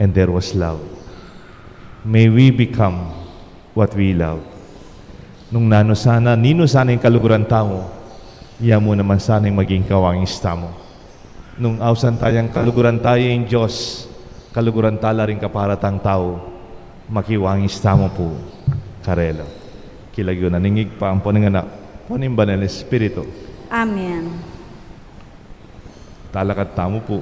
and there was love. May we become what we love. Nung nanu sana, ninu sana ing kaluguran tamu, ya mu naman sana ing maging kawangis tamu. Nung ausan tayang kaluguran taya ing Dios, kaluguran tala ring kaparatang tau, makiwangis tamu pu karela. King lagyu na ning Ibpa, ampo ning Anak, ampo ning Banal Espiritu. Amen. Talakad tamu pu.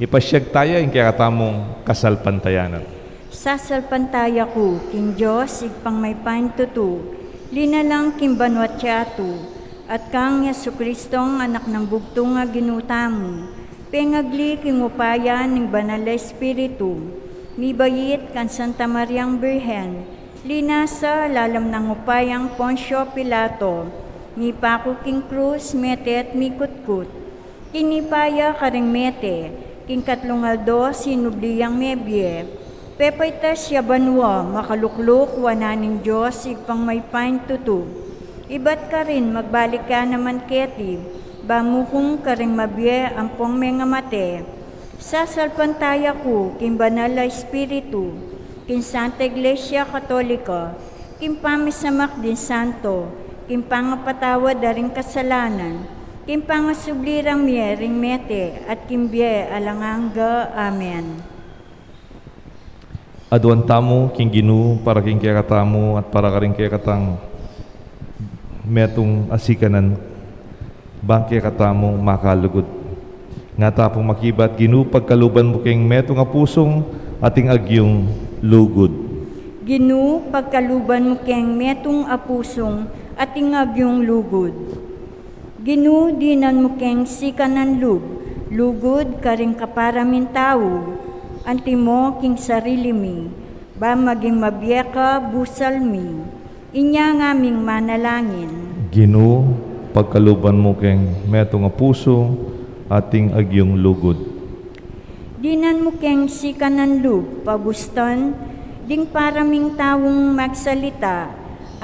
Ipasyag taya ing kekatamung kasalpantayanan. Sasalpantaya ku king Dios, Ibpang mayupayang tutu, linalang king banua't yatu, at kang Jesucristong Anak nang bugtung a Ginu tamu, Pengagli king upaya ning Banal a Espiritu, mibait kang Santa Mariang Birhen, linasa lalam nang upayang Poncio Pilato, mipaku king krus, mete at mikutkut. Tinipa ya karing mete, king katlung aldo sinubli yang mebie, pepaitas ya banua, makalukluk wanan ning Dios Ibpang mayupayang tutu. Ibat karin magbalik ya naman keti, ba mukung karing mabie ampong mengamate. Sasalpantaya ku king Banal a Espiritu, king Santa Iglesia Katolika, king pamisamak ding santo, king pangapatawad da ring kasalanan, king pangasubli rang mie ring mete, at king bie alang angga. Amen. Aduan tamu king Ginu para king kekatamu at para karing kekatang metung a sikanan, bang kekatamu makalugud. Nga ta pung makibat, Ginu, pagkaluban mu keng metung a pusung ating agyung lugud. Ginu, pagkaluban mu keng metung a pusung ating agyung lugud. Ginu, dinan mu keng sikanan lub, lugud karing kapara ming tau, antimo king sarili mi, ba maging mabie ka busal mi, inya ngaming manalangin. Ginu, pagkaluban mu keng metung a pusu ating agyung lugud. Dinan mu keng sikanan lub, pabustan ding para ming taung magsalita,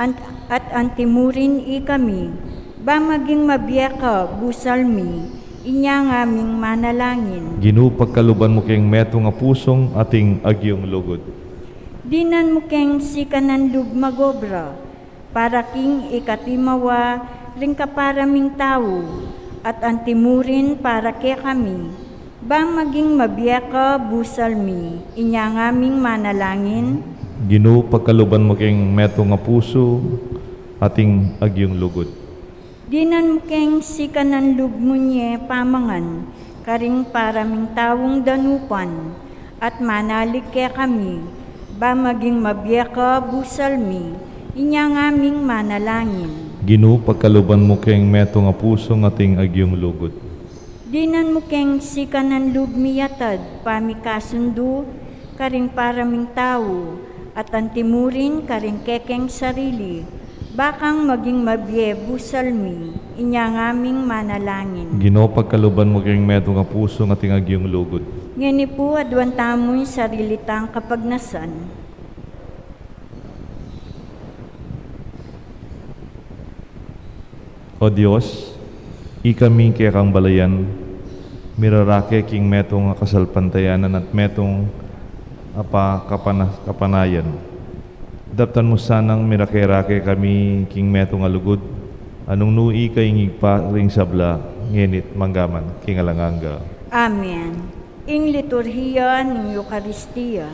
an-, at antimurin ikami, ba maging mabie ka busal mi, inya ngaming manalangin. Ginu, pagkaluban mu keng metung a pusung ating agyung lugud. Dinan mu keng sikanan lub magobra, para king ikatimawa ring kapara ming tau, at antimurin para kekami, ba maging mabie ka busal mi, inya ngaming manalangin. Ginu, pagkaluban mu keng metung a pusu ating agyung lugud. Dinan mu keng sikanan lub mu nye pamangan karing para ming taung danupan, at manalig kekami, ba maging mabie ka busal mi, inya ngaming manalangin. Ginu, pagkaluban mu keng metung a pusung ating agyung lugud. Dinan mu keng sikanan lub miyatad pamikasundu karing para ming tau, at antimurin karing kekeng sarili, ba kang maging mabie busal mi, inya ngaming manalangin. Ginu, pagkaluban mu keng metung a pusung ating agyung lugud. Ngeni pu, aduan tamu ing sarili tang kapagnasan. O Dios, ikami kekang balayan, mirarake king metung a kasalpantayanan at metung a pa-, kapana-, kapanayan. Daptan mu sanang mirake-rake kami king metung a lugud, a nung nu ika ing Ibpa ring sabla, ngeni't manggaman king alang angga. Amen. Ing liturhiya ning Eukaristia.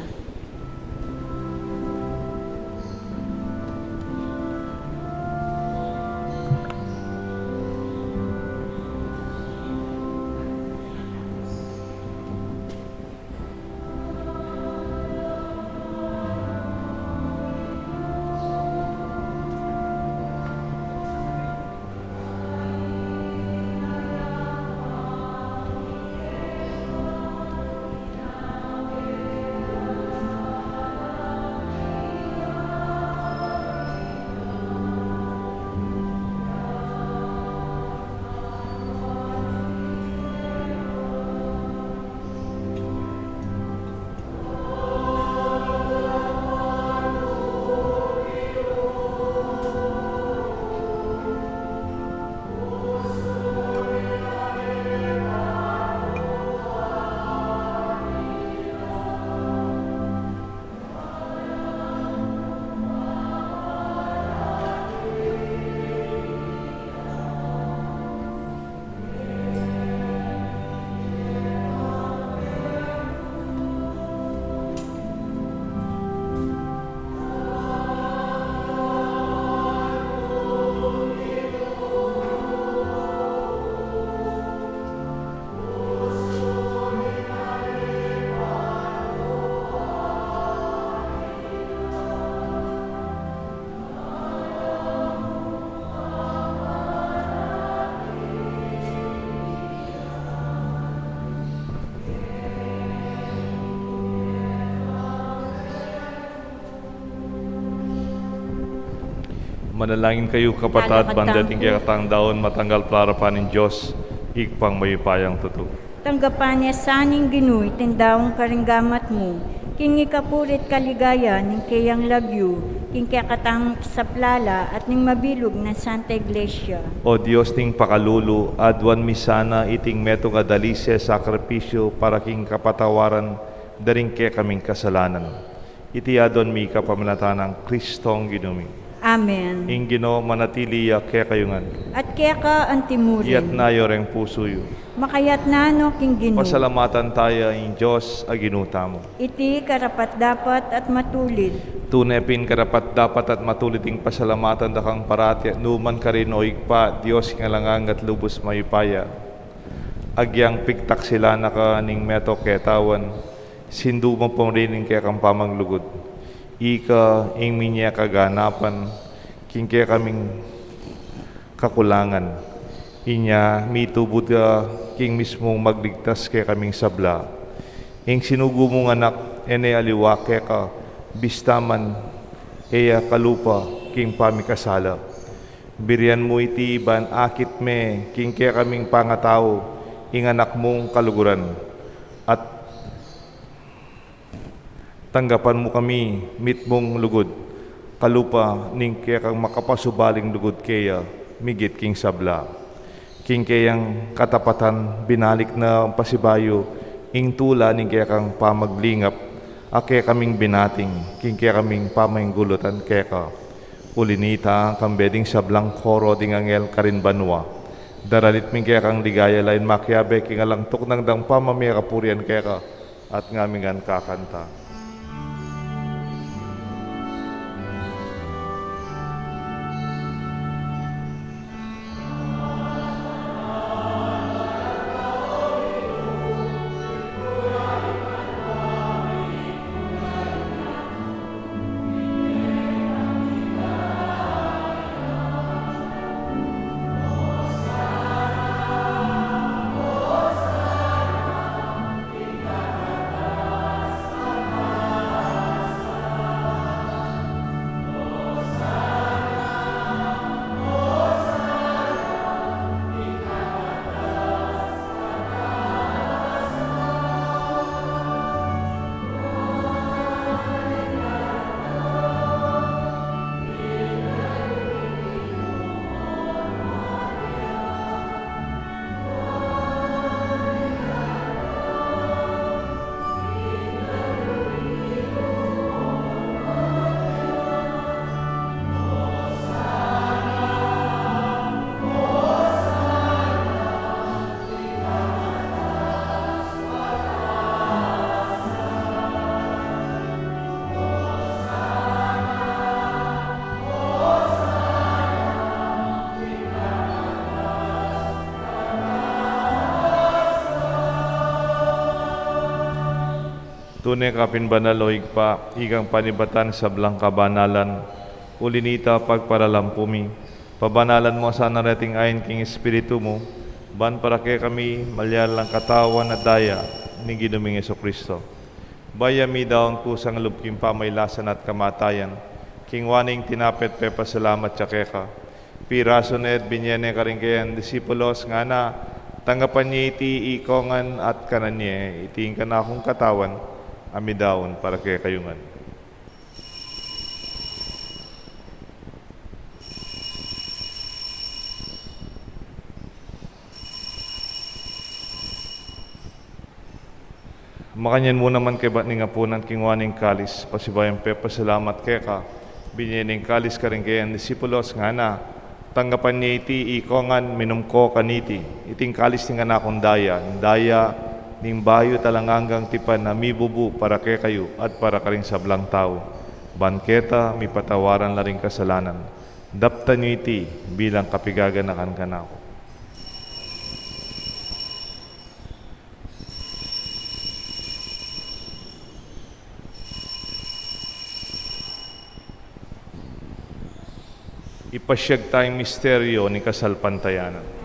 Manalangin kayu, kapatad, ban deting kekatang daun matanggal pala arapan ning Dios, Ibpang mayupayang tutu. Tanggapan na sa ning Ginu iting daun karing gamat mu, king ikapuri't kaligayan ning keyang lagyu, king kekatang saplala at ning mabilug nang Santa Iglesia. O Dios ning pakalulu, aduan mi sana iting metung a dalise sakripisyu para king kapatawaran da ring kekaming kasalanan. Iti aduan mi kapamilatan nang Kristong Ginu mi. Amen. Ing Ginu manatili ya kekayu ngan. At keka antimurin. Iyatas yu reng pusu yu. Makayatas no king Ginu. Pasalamatan taya ing Dios a Ginu tamu. Iti karapat-dapat at matulid. Tune pin karapat-dapat at matulid ing pasalamatan da kang parati at nukarin man, o Ibpa, Dios king alang angga at lubus mayupaya. Agyang pigtaksilan na ka ning metung a katawan, sindupan mu rin ing kekang pamaglugud. Ika ing minie kaganapan king kekaming kakulangan. Inya mitubud ka king mismung magligtas kekaming sabla. Ing sinugu mung Anak, e ne aliwa keka, bista man e ya kalupa king pamikasala. Burian mu iti ban akit me king kekaming pangatau ing Anak mung kaluguran. At tanggapan mu kami mitmung lugud, kalupa ning kekang makapasubaling lugud keya migit king sabla. King keyang katapatan binalik na pasibayu ing tula ning kekang pamaglingap a kekaming binating king kekaming pamainggulutan keka. Uli nita, kambe ding sablang koro ding anghel karin banua, daralit mi ing kekang ligaya lain makiabe king alang tuknang dang pamamie kapurian keka. At ngami ngan kakanta. Tune ka pin banal, o Ibpa, ikang panibatan sablang kabanalan, uli nita pagparalampu mi, pabanalan mu sana reting ain king Espiritu mu, ban para kekami malyari lang katawan at daya ning Ginu ming Jesucristo. Bayu ya midaun kusang lub king pamailasan at kamatayan, kinua ne ing tinape at pepasalamat ya keka, pirasu ne at binie ne karing kayang disipulos, ngana, tanggapan ye iti ikongan at kanan ye, iti ing kanakung katawan a midaun para kekayu ngan. Makanyan mu naman kaybat ning apunan, kinua ne ing kalis, pasibayu yang pepasalamat keka, binie ne ing kalis karing kayang disipulos, ngana, tanggapan ye iti ikongan, minum ko kaniti, iti ing kalis ning kanakung daya, ing daya ning bayu at alang anggang tipan a mibubu para kekayu at para karing sablang tau, ban keta mipatawaran la ring kasalanan. Daptan yu iti bilang kapigaganakan kanaku. Ipasyag taya ing misteryo ning kasalpantayanan.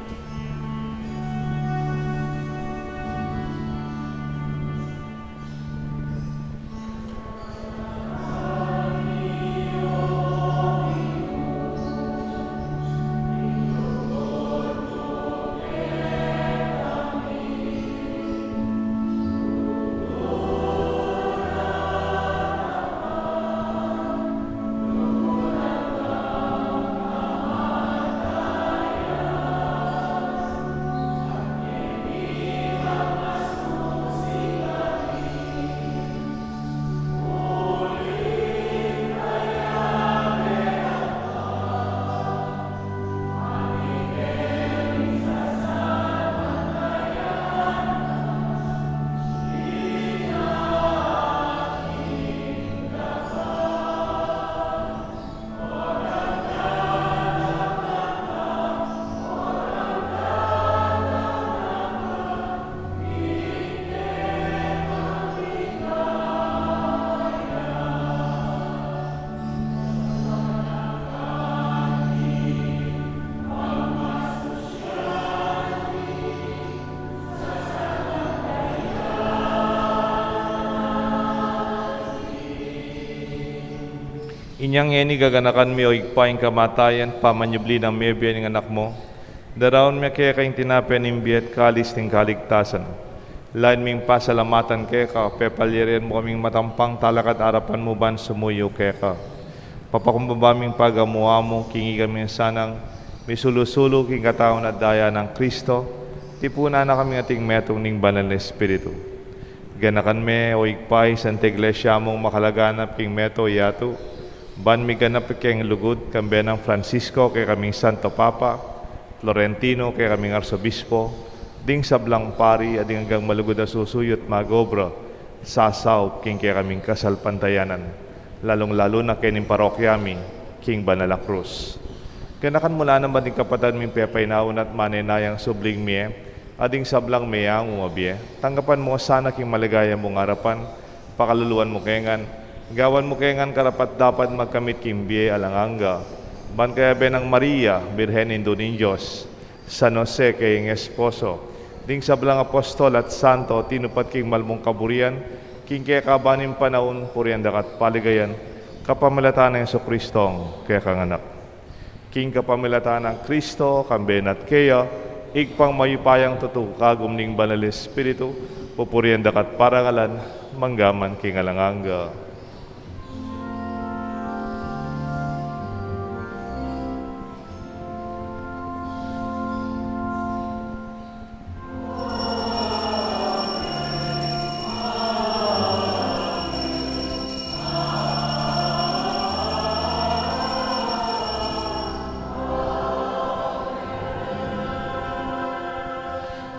Inyang ngeni gaganakan mi, o Ibpa, ing kamatayan pamanyubli nang mebie ning Anak mu, daraun mi keka ing tinape ning bie at kalis ning kaligtasan. Lain ming pasalamatan keka, pepalyarian mu kaming matampang talakad arapan mu ban sumuyu keka. Papakumbaba ming pagamu-amu king ikami sanang misulu-sulu king katawan at daya nang Kristo, tipunan na kaming ating metung ning Banal na Espiritu. Ganakan me, o Ibpa, ing Santa Iglesia mung makalaganap king meto yatu, ban miganap king lugud, kambe nang Francisco kekaming Santo Papa, Florentino kekaming Arsobispo, ding sablang pari, at ding anggang malugud a susuyu at mag-obra, sasaup king kekaming kasalpantayanan, lalung-lalu na kening parokya mi, king Banal a Krus. Ganakan mu la naman ding kapatad ming pepainaun at manenayang subling mie, at ding sablang meangu a bie, tanggapan mu sana king maligaya mung arapan, pakaluluan mu ke ngan, gawan mu ke ngan karapat-dapat magkamit king bie alang angga, ban kayabe nang Maria, Birhen Indu ning Dios, San Jose kayang esposo, ding sablang apostol at santo tinupat king malmung kaburian, king kekaban ning panaun, purian da ka at paligayan, kapamilatan nang Jesucristong kekang Anak. King kapamilatan nang Kristo, kambe na at keya, Ibpang mayupayang tutu, kagum ning Banal Espiritu, pupurian da ka at parangalan, mangga man king alang angga.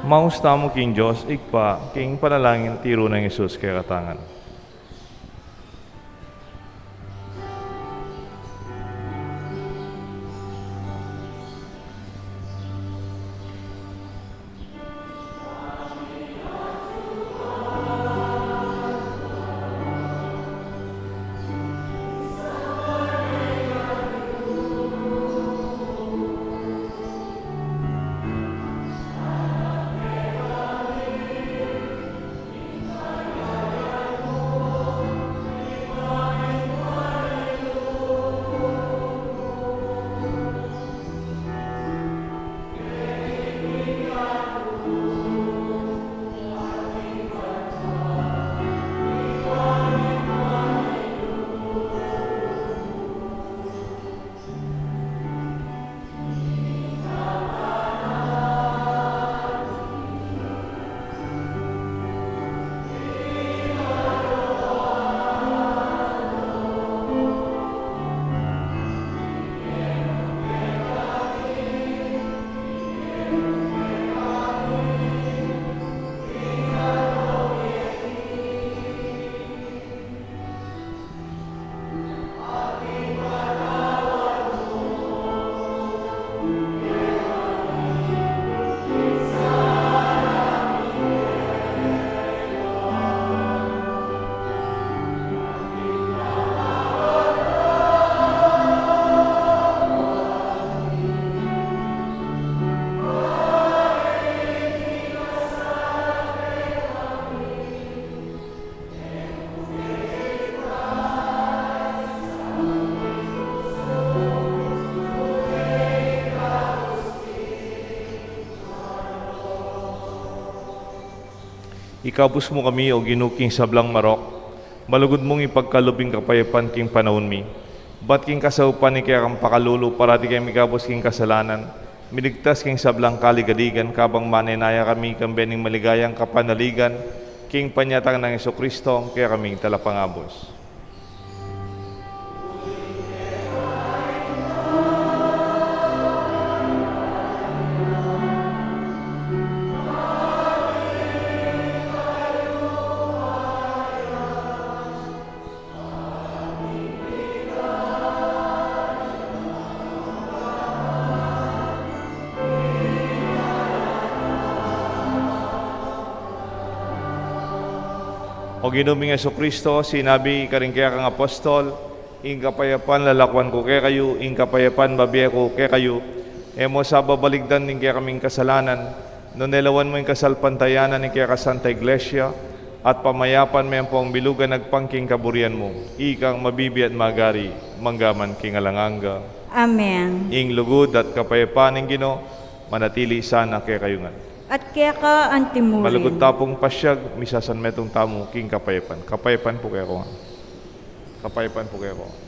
Maus tamu king Dios Ibpa, king panalangin tiru nang Jesus kekatamu ngan. Ikabus mu kami, O Ginu, king sablang marok, malugud mung ipagkalub ing kapayapan king panaun mi. Bat king kasaupan ning kekang pakalulu, parati keng mikabus king kasalanan, miligtas king sablang kaligaligan, kabang manenaya kami kambe ning maligayang kapanaligan, king panyatang nang Jesucristo, a kekaming Talapangabus. O Ginu ming Jesucristo, sinabi karing kekang apostol, ing kapayapan lalakuan ku kekayu, ing kapayapan bibie ku kekayu, e mu sa babaligdan ing kekaming kasalanan, nune lawan mu ing kasalpantayanan ning kekang Santa Iglesia, At pamayapan me ampong bilug a agpang king kaburian mu, ikang mabibie at magari, mangga man king alang angga. Amen. Ing lugud at kapayapan ning Ginu, manatili sana kekayu ngan. At keka anti mu rin. Malugud ta pung pasiag, misasanmetung tamu king kapayapan. Kapayapan pu kekongan. Kapayapan pu kekongan.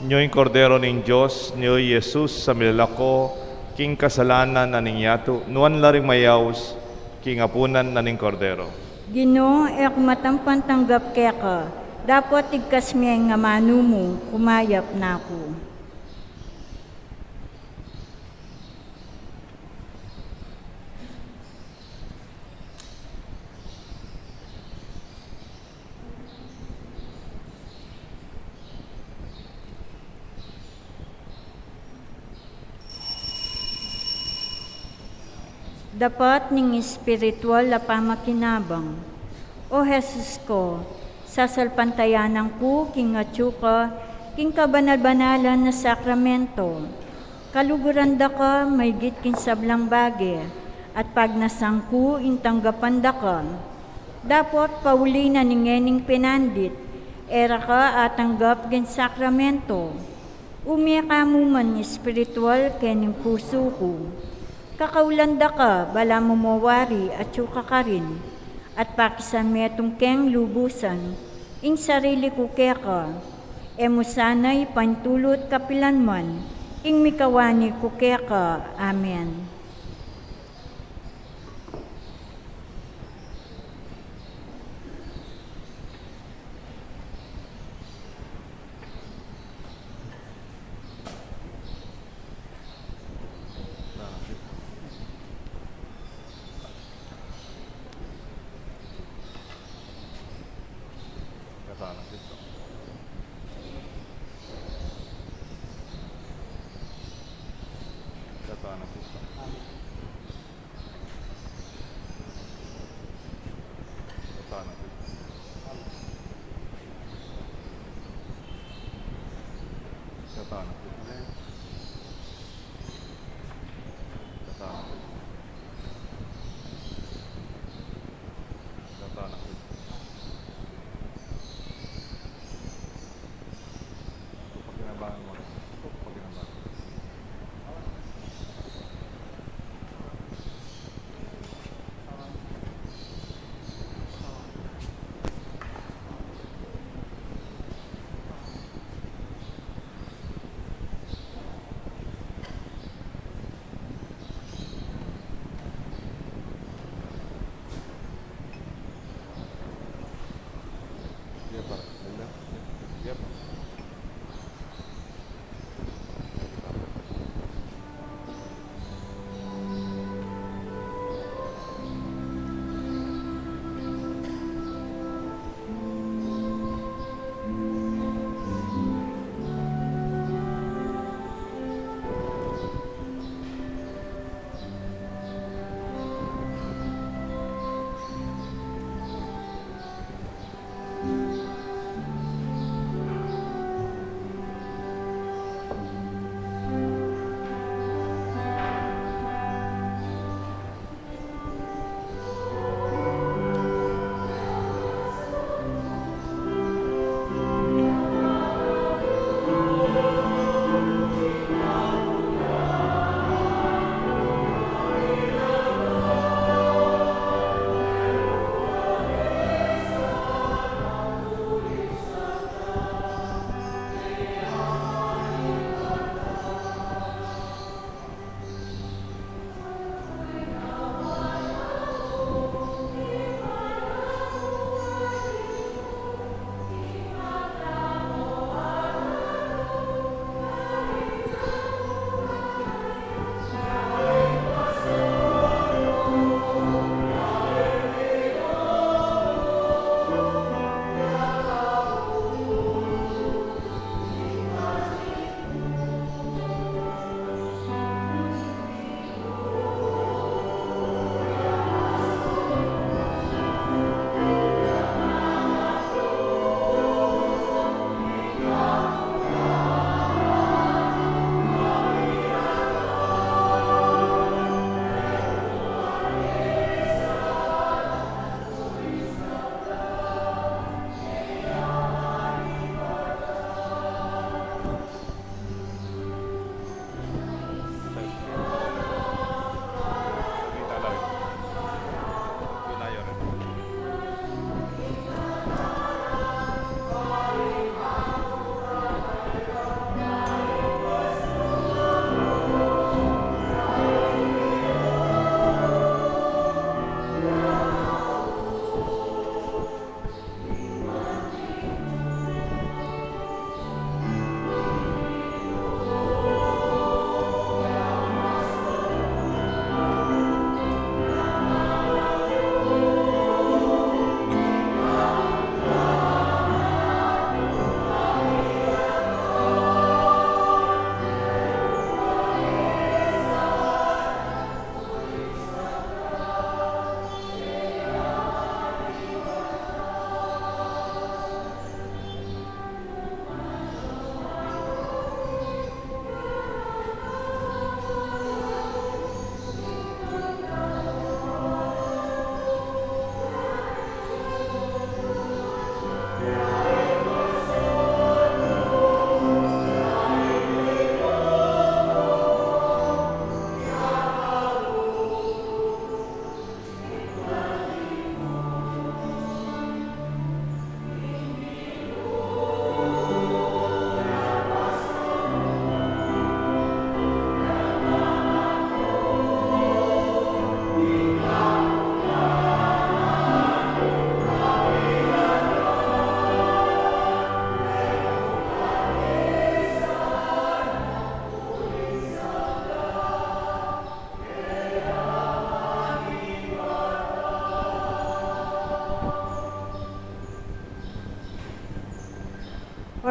Nyo ing Kordero ning Dios, nyo i Jesus a milalako king kasalanan na ning yatu, nuan la ring mayaus king apunan na ning Kordero. Ginu, e ku matampang tanggap keka, dapot igkas me ing amanu mu, kumayap na ku. Dapat ning espiritual a pamakinabang. O Jesus ko, sasalpantayanan ku king atyu ka king kabanal-banalan a sakramento. Kaluguran da ka maygit king sablang bage, at pagnasan ku ing tanggapan da ka. Dapot pauli na ning ngening pinandit, e ra ka atanggap king sakramento. Ume ka mu man espiritual kening pusu ku. Kakaulan da ka, balamu mo wari atyu ka karin, at pakisan metung keng lubusan ing sarili ku keka. E mu sana ipaintulut kapilan man ing mikawani ku keka. Amen.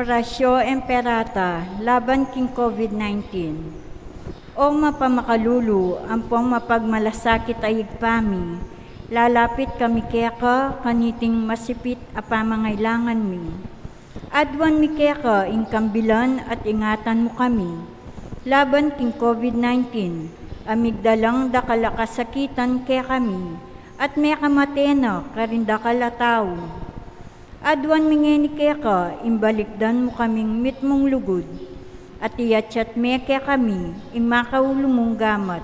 Oratio Imperata laban king COVID nineteen. O mapamakalulu ampong mapagmalasakit a Ibpa mi, lalapit kami keka kaniting masipit a pamangailangan mi. Aduan mi keka ing kambilan at ingatan mu kami laban king COVID nineteen a migdalang dakal a kasakitan kekami at mekamate na karing dakal a tau. Aduan mi ngeni keka ing balikdan mu kaming mitmung lugud at iatyat me kekami ing makaulu mung gamat.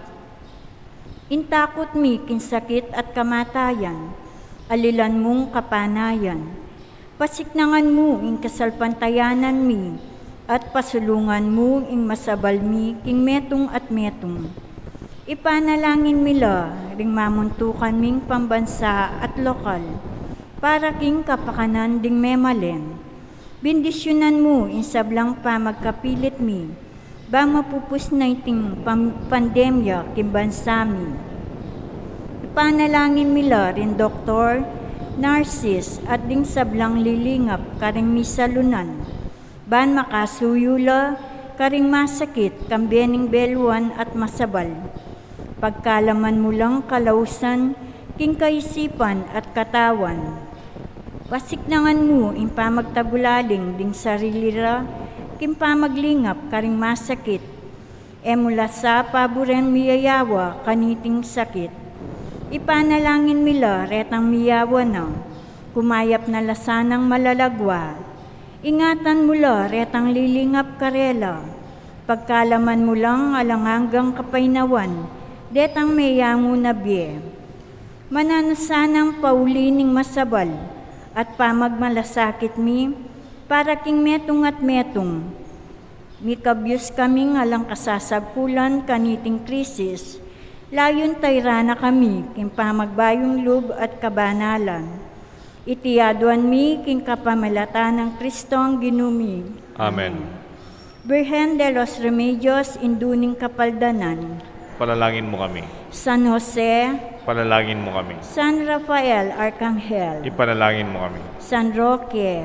Ing takut mi king sakit at kamatayan, alilan mung kapanayan. Pasiknangan mu ing kasalpantayanan mi at pasulungan mu ing masabal mi king metung at metung. Ipanalangin mi la ring mamuntukan ming pambansa at lokal para king kapakanan ding memalen. Bindisyunan mu ing sablang pamagkapilit mi bang mapupus na iting pam-, pandemya king bansa mi. Ipanalangin mi la ring doktor, narsis at ding sablang lilingap karing misalunan ban makasuyu la karing masakit kambe ning beluan at masabal. Pagkalaman mu lang kalausan king kaisipan at katawan. Pasiknangan mu ing pamagtagulaling ding sarili ra king pamaglingap karing masakit. E mu la sa paburen miyayawa kaniting sakit. Ipanalangin mi la retang miyawa na, kumayap na la sanang malalagwa. Ingatan mu la retang lilingap karela. Pagkalaman mu lang alang anggang kapaynawan detang meyangu na bie. Mananu sanang pauli ning masabal at pamagmalasakit mi para king metung at metung. Mikabyus kaming alang kasasagkulan kaniting krisis, layun tayran na kami king pamagbayung lub at kabanalan. Iti aduan mi king kapamilatan nang Kristong Ginu mi. Amen. Birhen de los Remedios, Indu ning Kapaldanan. Panalangin mu kami. San Jose. Panalangin mu kami. San Rafael Arkanghel. Ipanalangin mu kami. San Roque.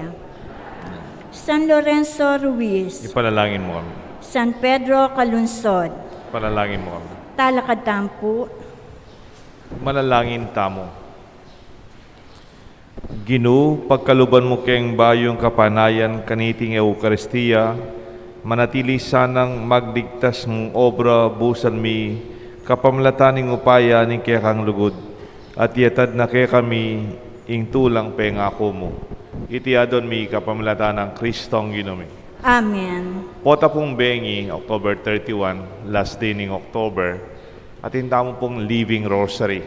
San Lorenzo Ruiz. Ipanalangin mu kami. San Pedro Calungsod. Panalangin mu kami. Talakad tamu pu. Manalangin tamu. Ginu, pagkaluban mu keng bayung kapanayan kaniting Eukaristia, manatili sanang magligtas mung obra busan mi kapamilatan ning upaya ning kekang lugud, at iatad na kekami ing tulang pengaku mu. Iti aduan mi kapamilatan nang Kristong Ginu mi. Amen. Pota pung bengi, October thirty-one, last day ning October, atin tamu pung Living Rosary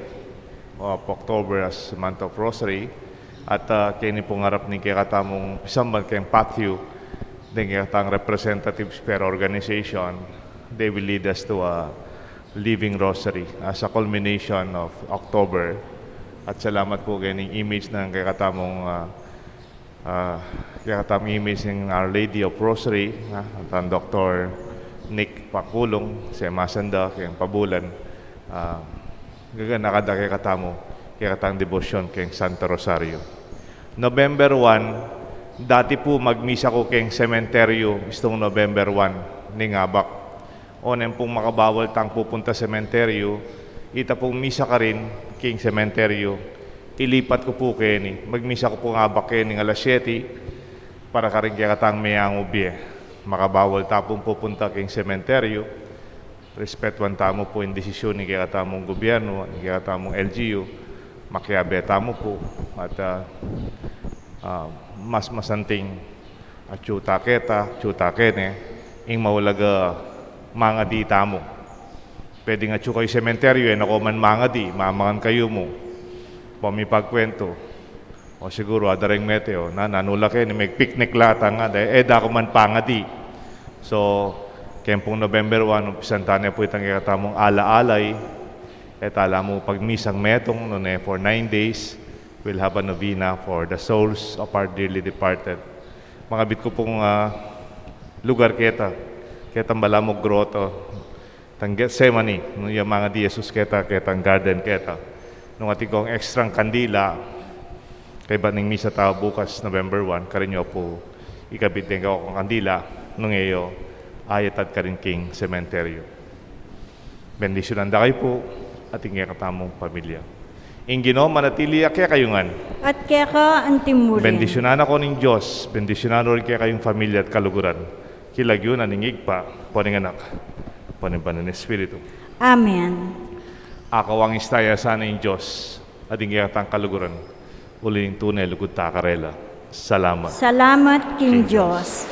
of October as month of Rosary. At, ah, keni pung arap ning kekatamung pisamban keng patio, deng kekatang representatives per organization, they will lead us to a Living Rosary as a culmination of October. At salamat pu keng image ng kekatamung, ah, ah, kekatamung image ng Our Lady of Rosary, ah, at ang Doktor Nick Pakulong, si Masanda, keng pabulan. Ah, gaganaka da kekatamu, kekatang debosyon keng Santo Rosario. November one, dati pu magmisa ku keng sementeryo, istung November one, ning abak. Onen pung makabawal tang pupunta sementeryo, ita pung misa karin king sementeryo, ilipat ku pu keni. Magmisa ku pung abak keni ning alas siyete, para karing kekatang meyangu bie. Makabawal ta pung pupunta king sementeryo, respetuan tamu pu ing desisyon ning kekatamung gobyerno, ning kekatamung L G U, makiabe tamu pu, at, ah, ah, mas masanting atyu ta keta, atyu ta kene, ing maulaga mangadi tamu. Pwedeng atyu kayu sementeryo, e na ko man mangadi, mamangan kayu mu. Pamipagkwentu. O siguru, ada ring mete, o, na, nanu la keni, mag-picnic la ta nga, de, e da ku man pangadi. So, keng pung November one, umpisan ta ne pu itang kekatamung ala-alay, e ta la mu pagmisang metung, nune for nine days, we'll have a novena for the souls of our dearly departed. Makabit ku pung, ah, lugar keta, ketang balamu grotto, tang Getsemani, nung ya mangadi Jesus keta, ketang garden keta. Nung atin kung extrang kandila, kaybat ning misa ta bukas, November one, karin yu pu Ikabit deng kekong kandila, nung e yu ayatad karin king sementeryo. Bendisyunan da kayu pu at ing kekatamung pamilya. Ing Ginu manatili ya kekayu ngan. At keka antimurin. Bendisyunan na kayu ning Dios, bendisyunan na rin kekayung pamilya at kaluguran. King lagyu na ning Ibpa, ampo ning Anak, ampo ning Banal a Espiritu. Amen. Akawang ista ya sana ing Dios at ing kekatang kaluguran, uling tune lugud ta karela. Salamat. Salamat king Dios.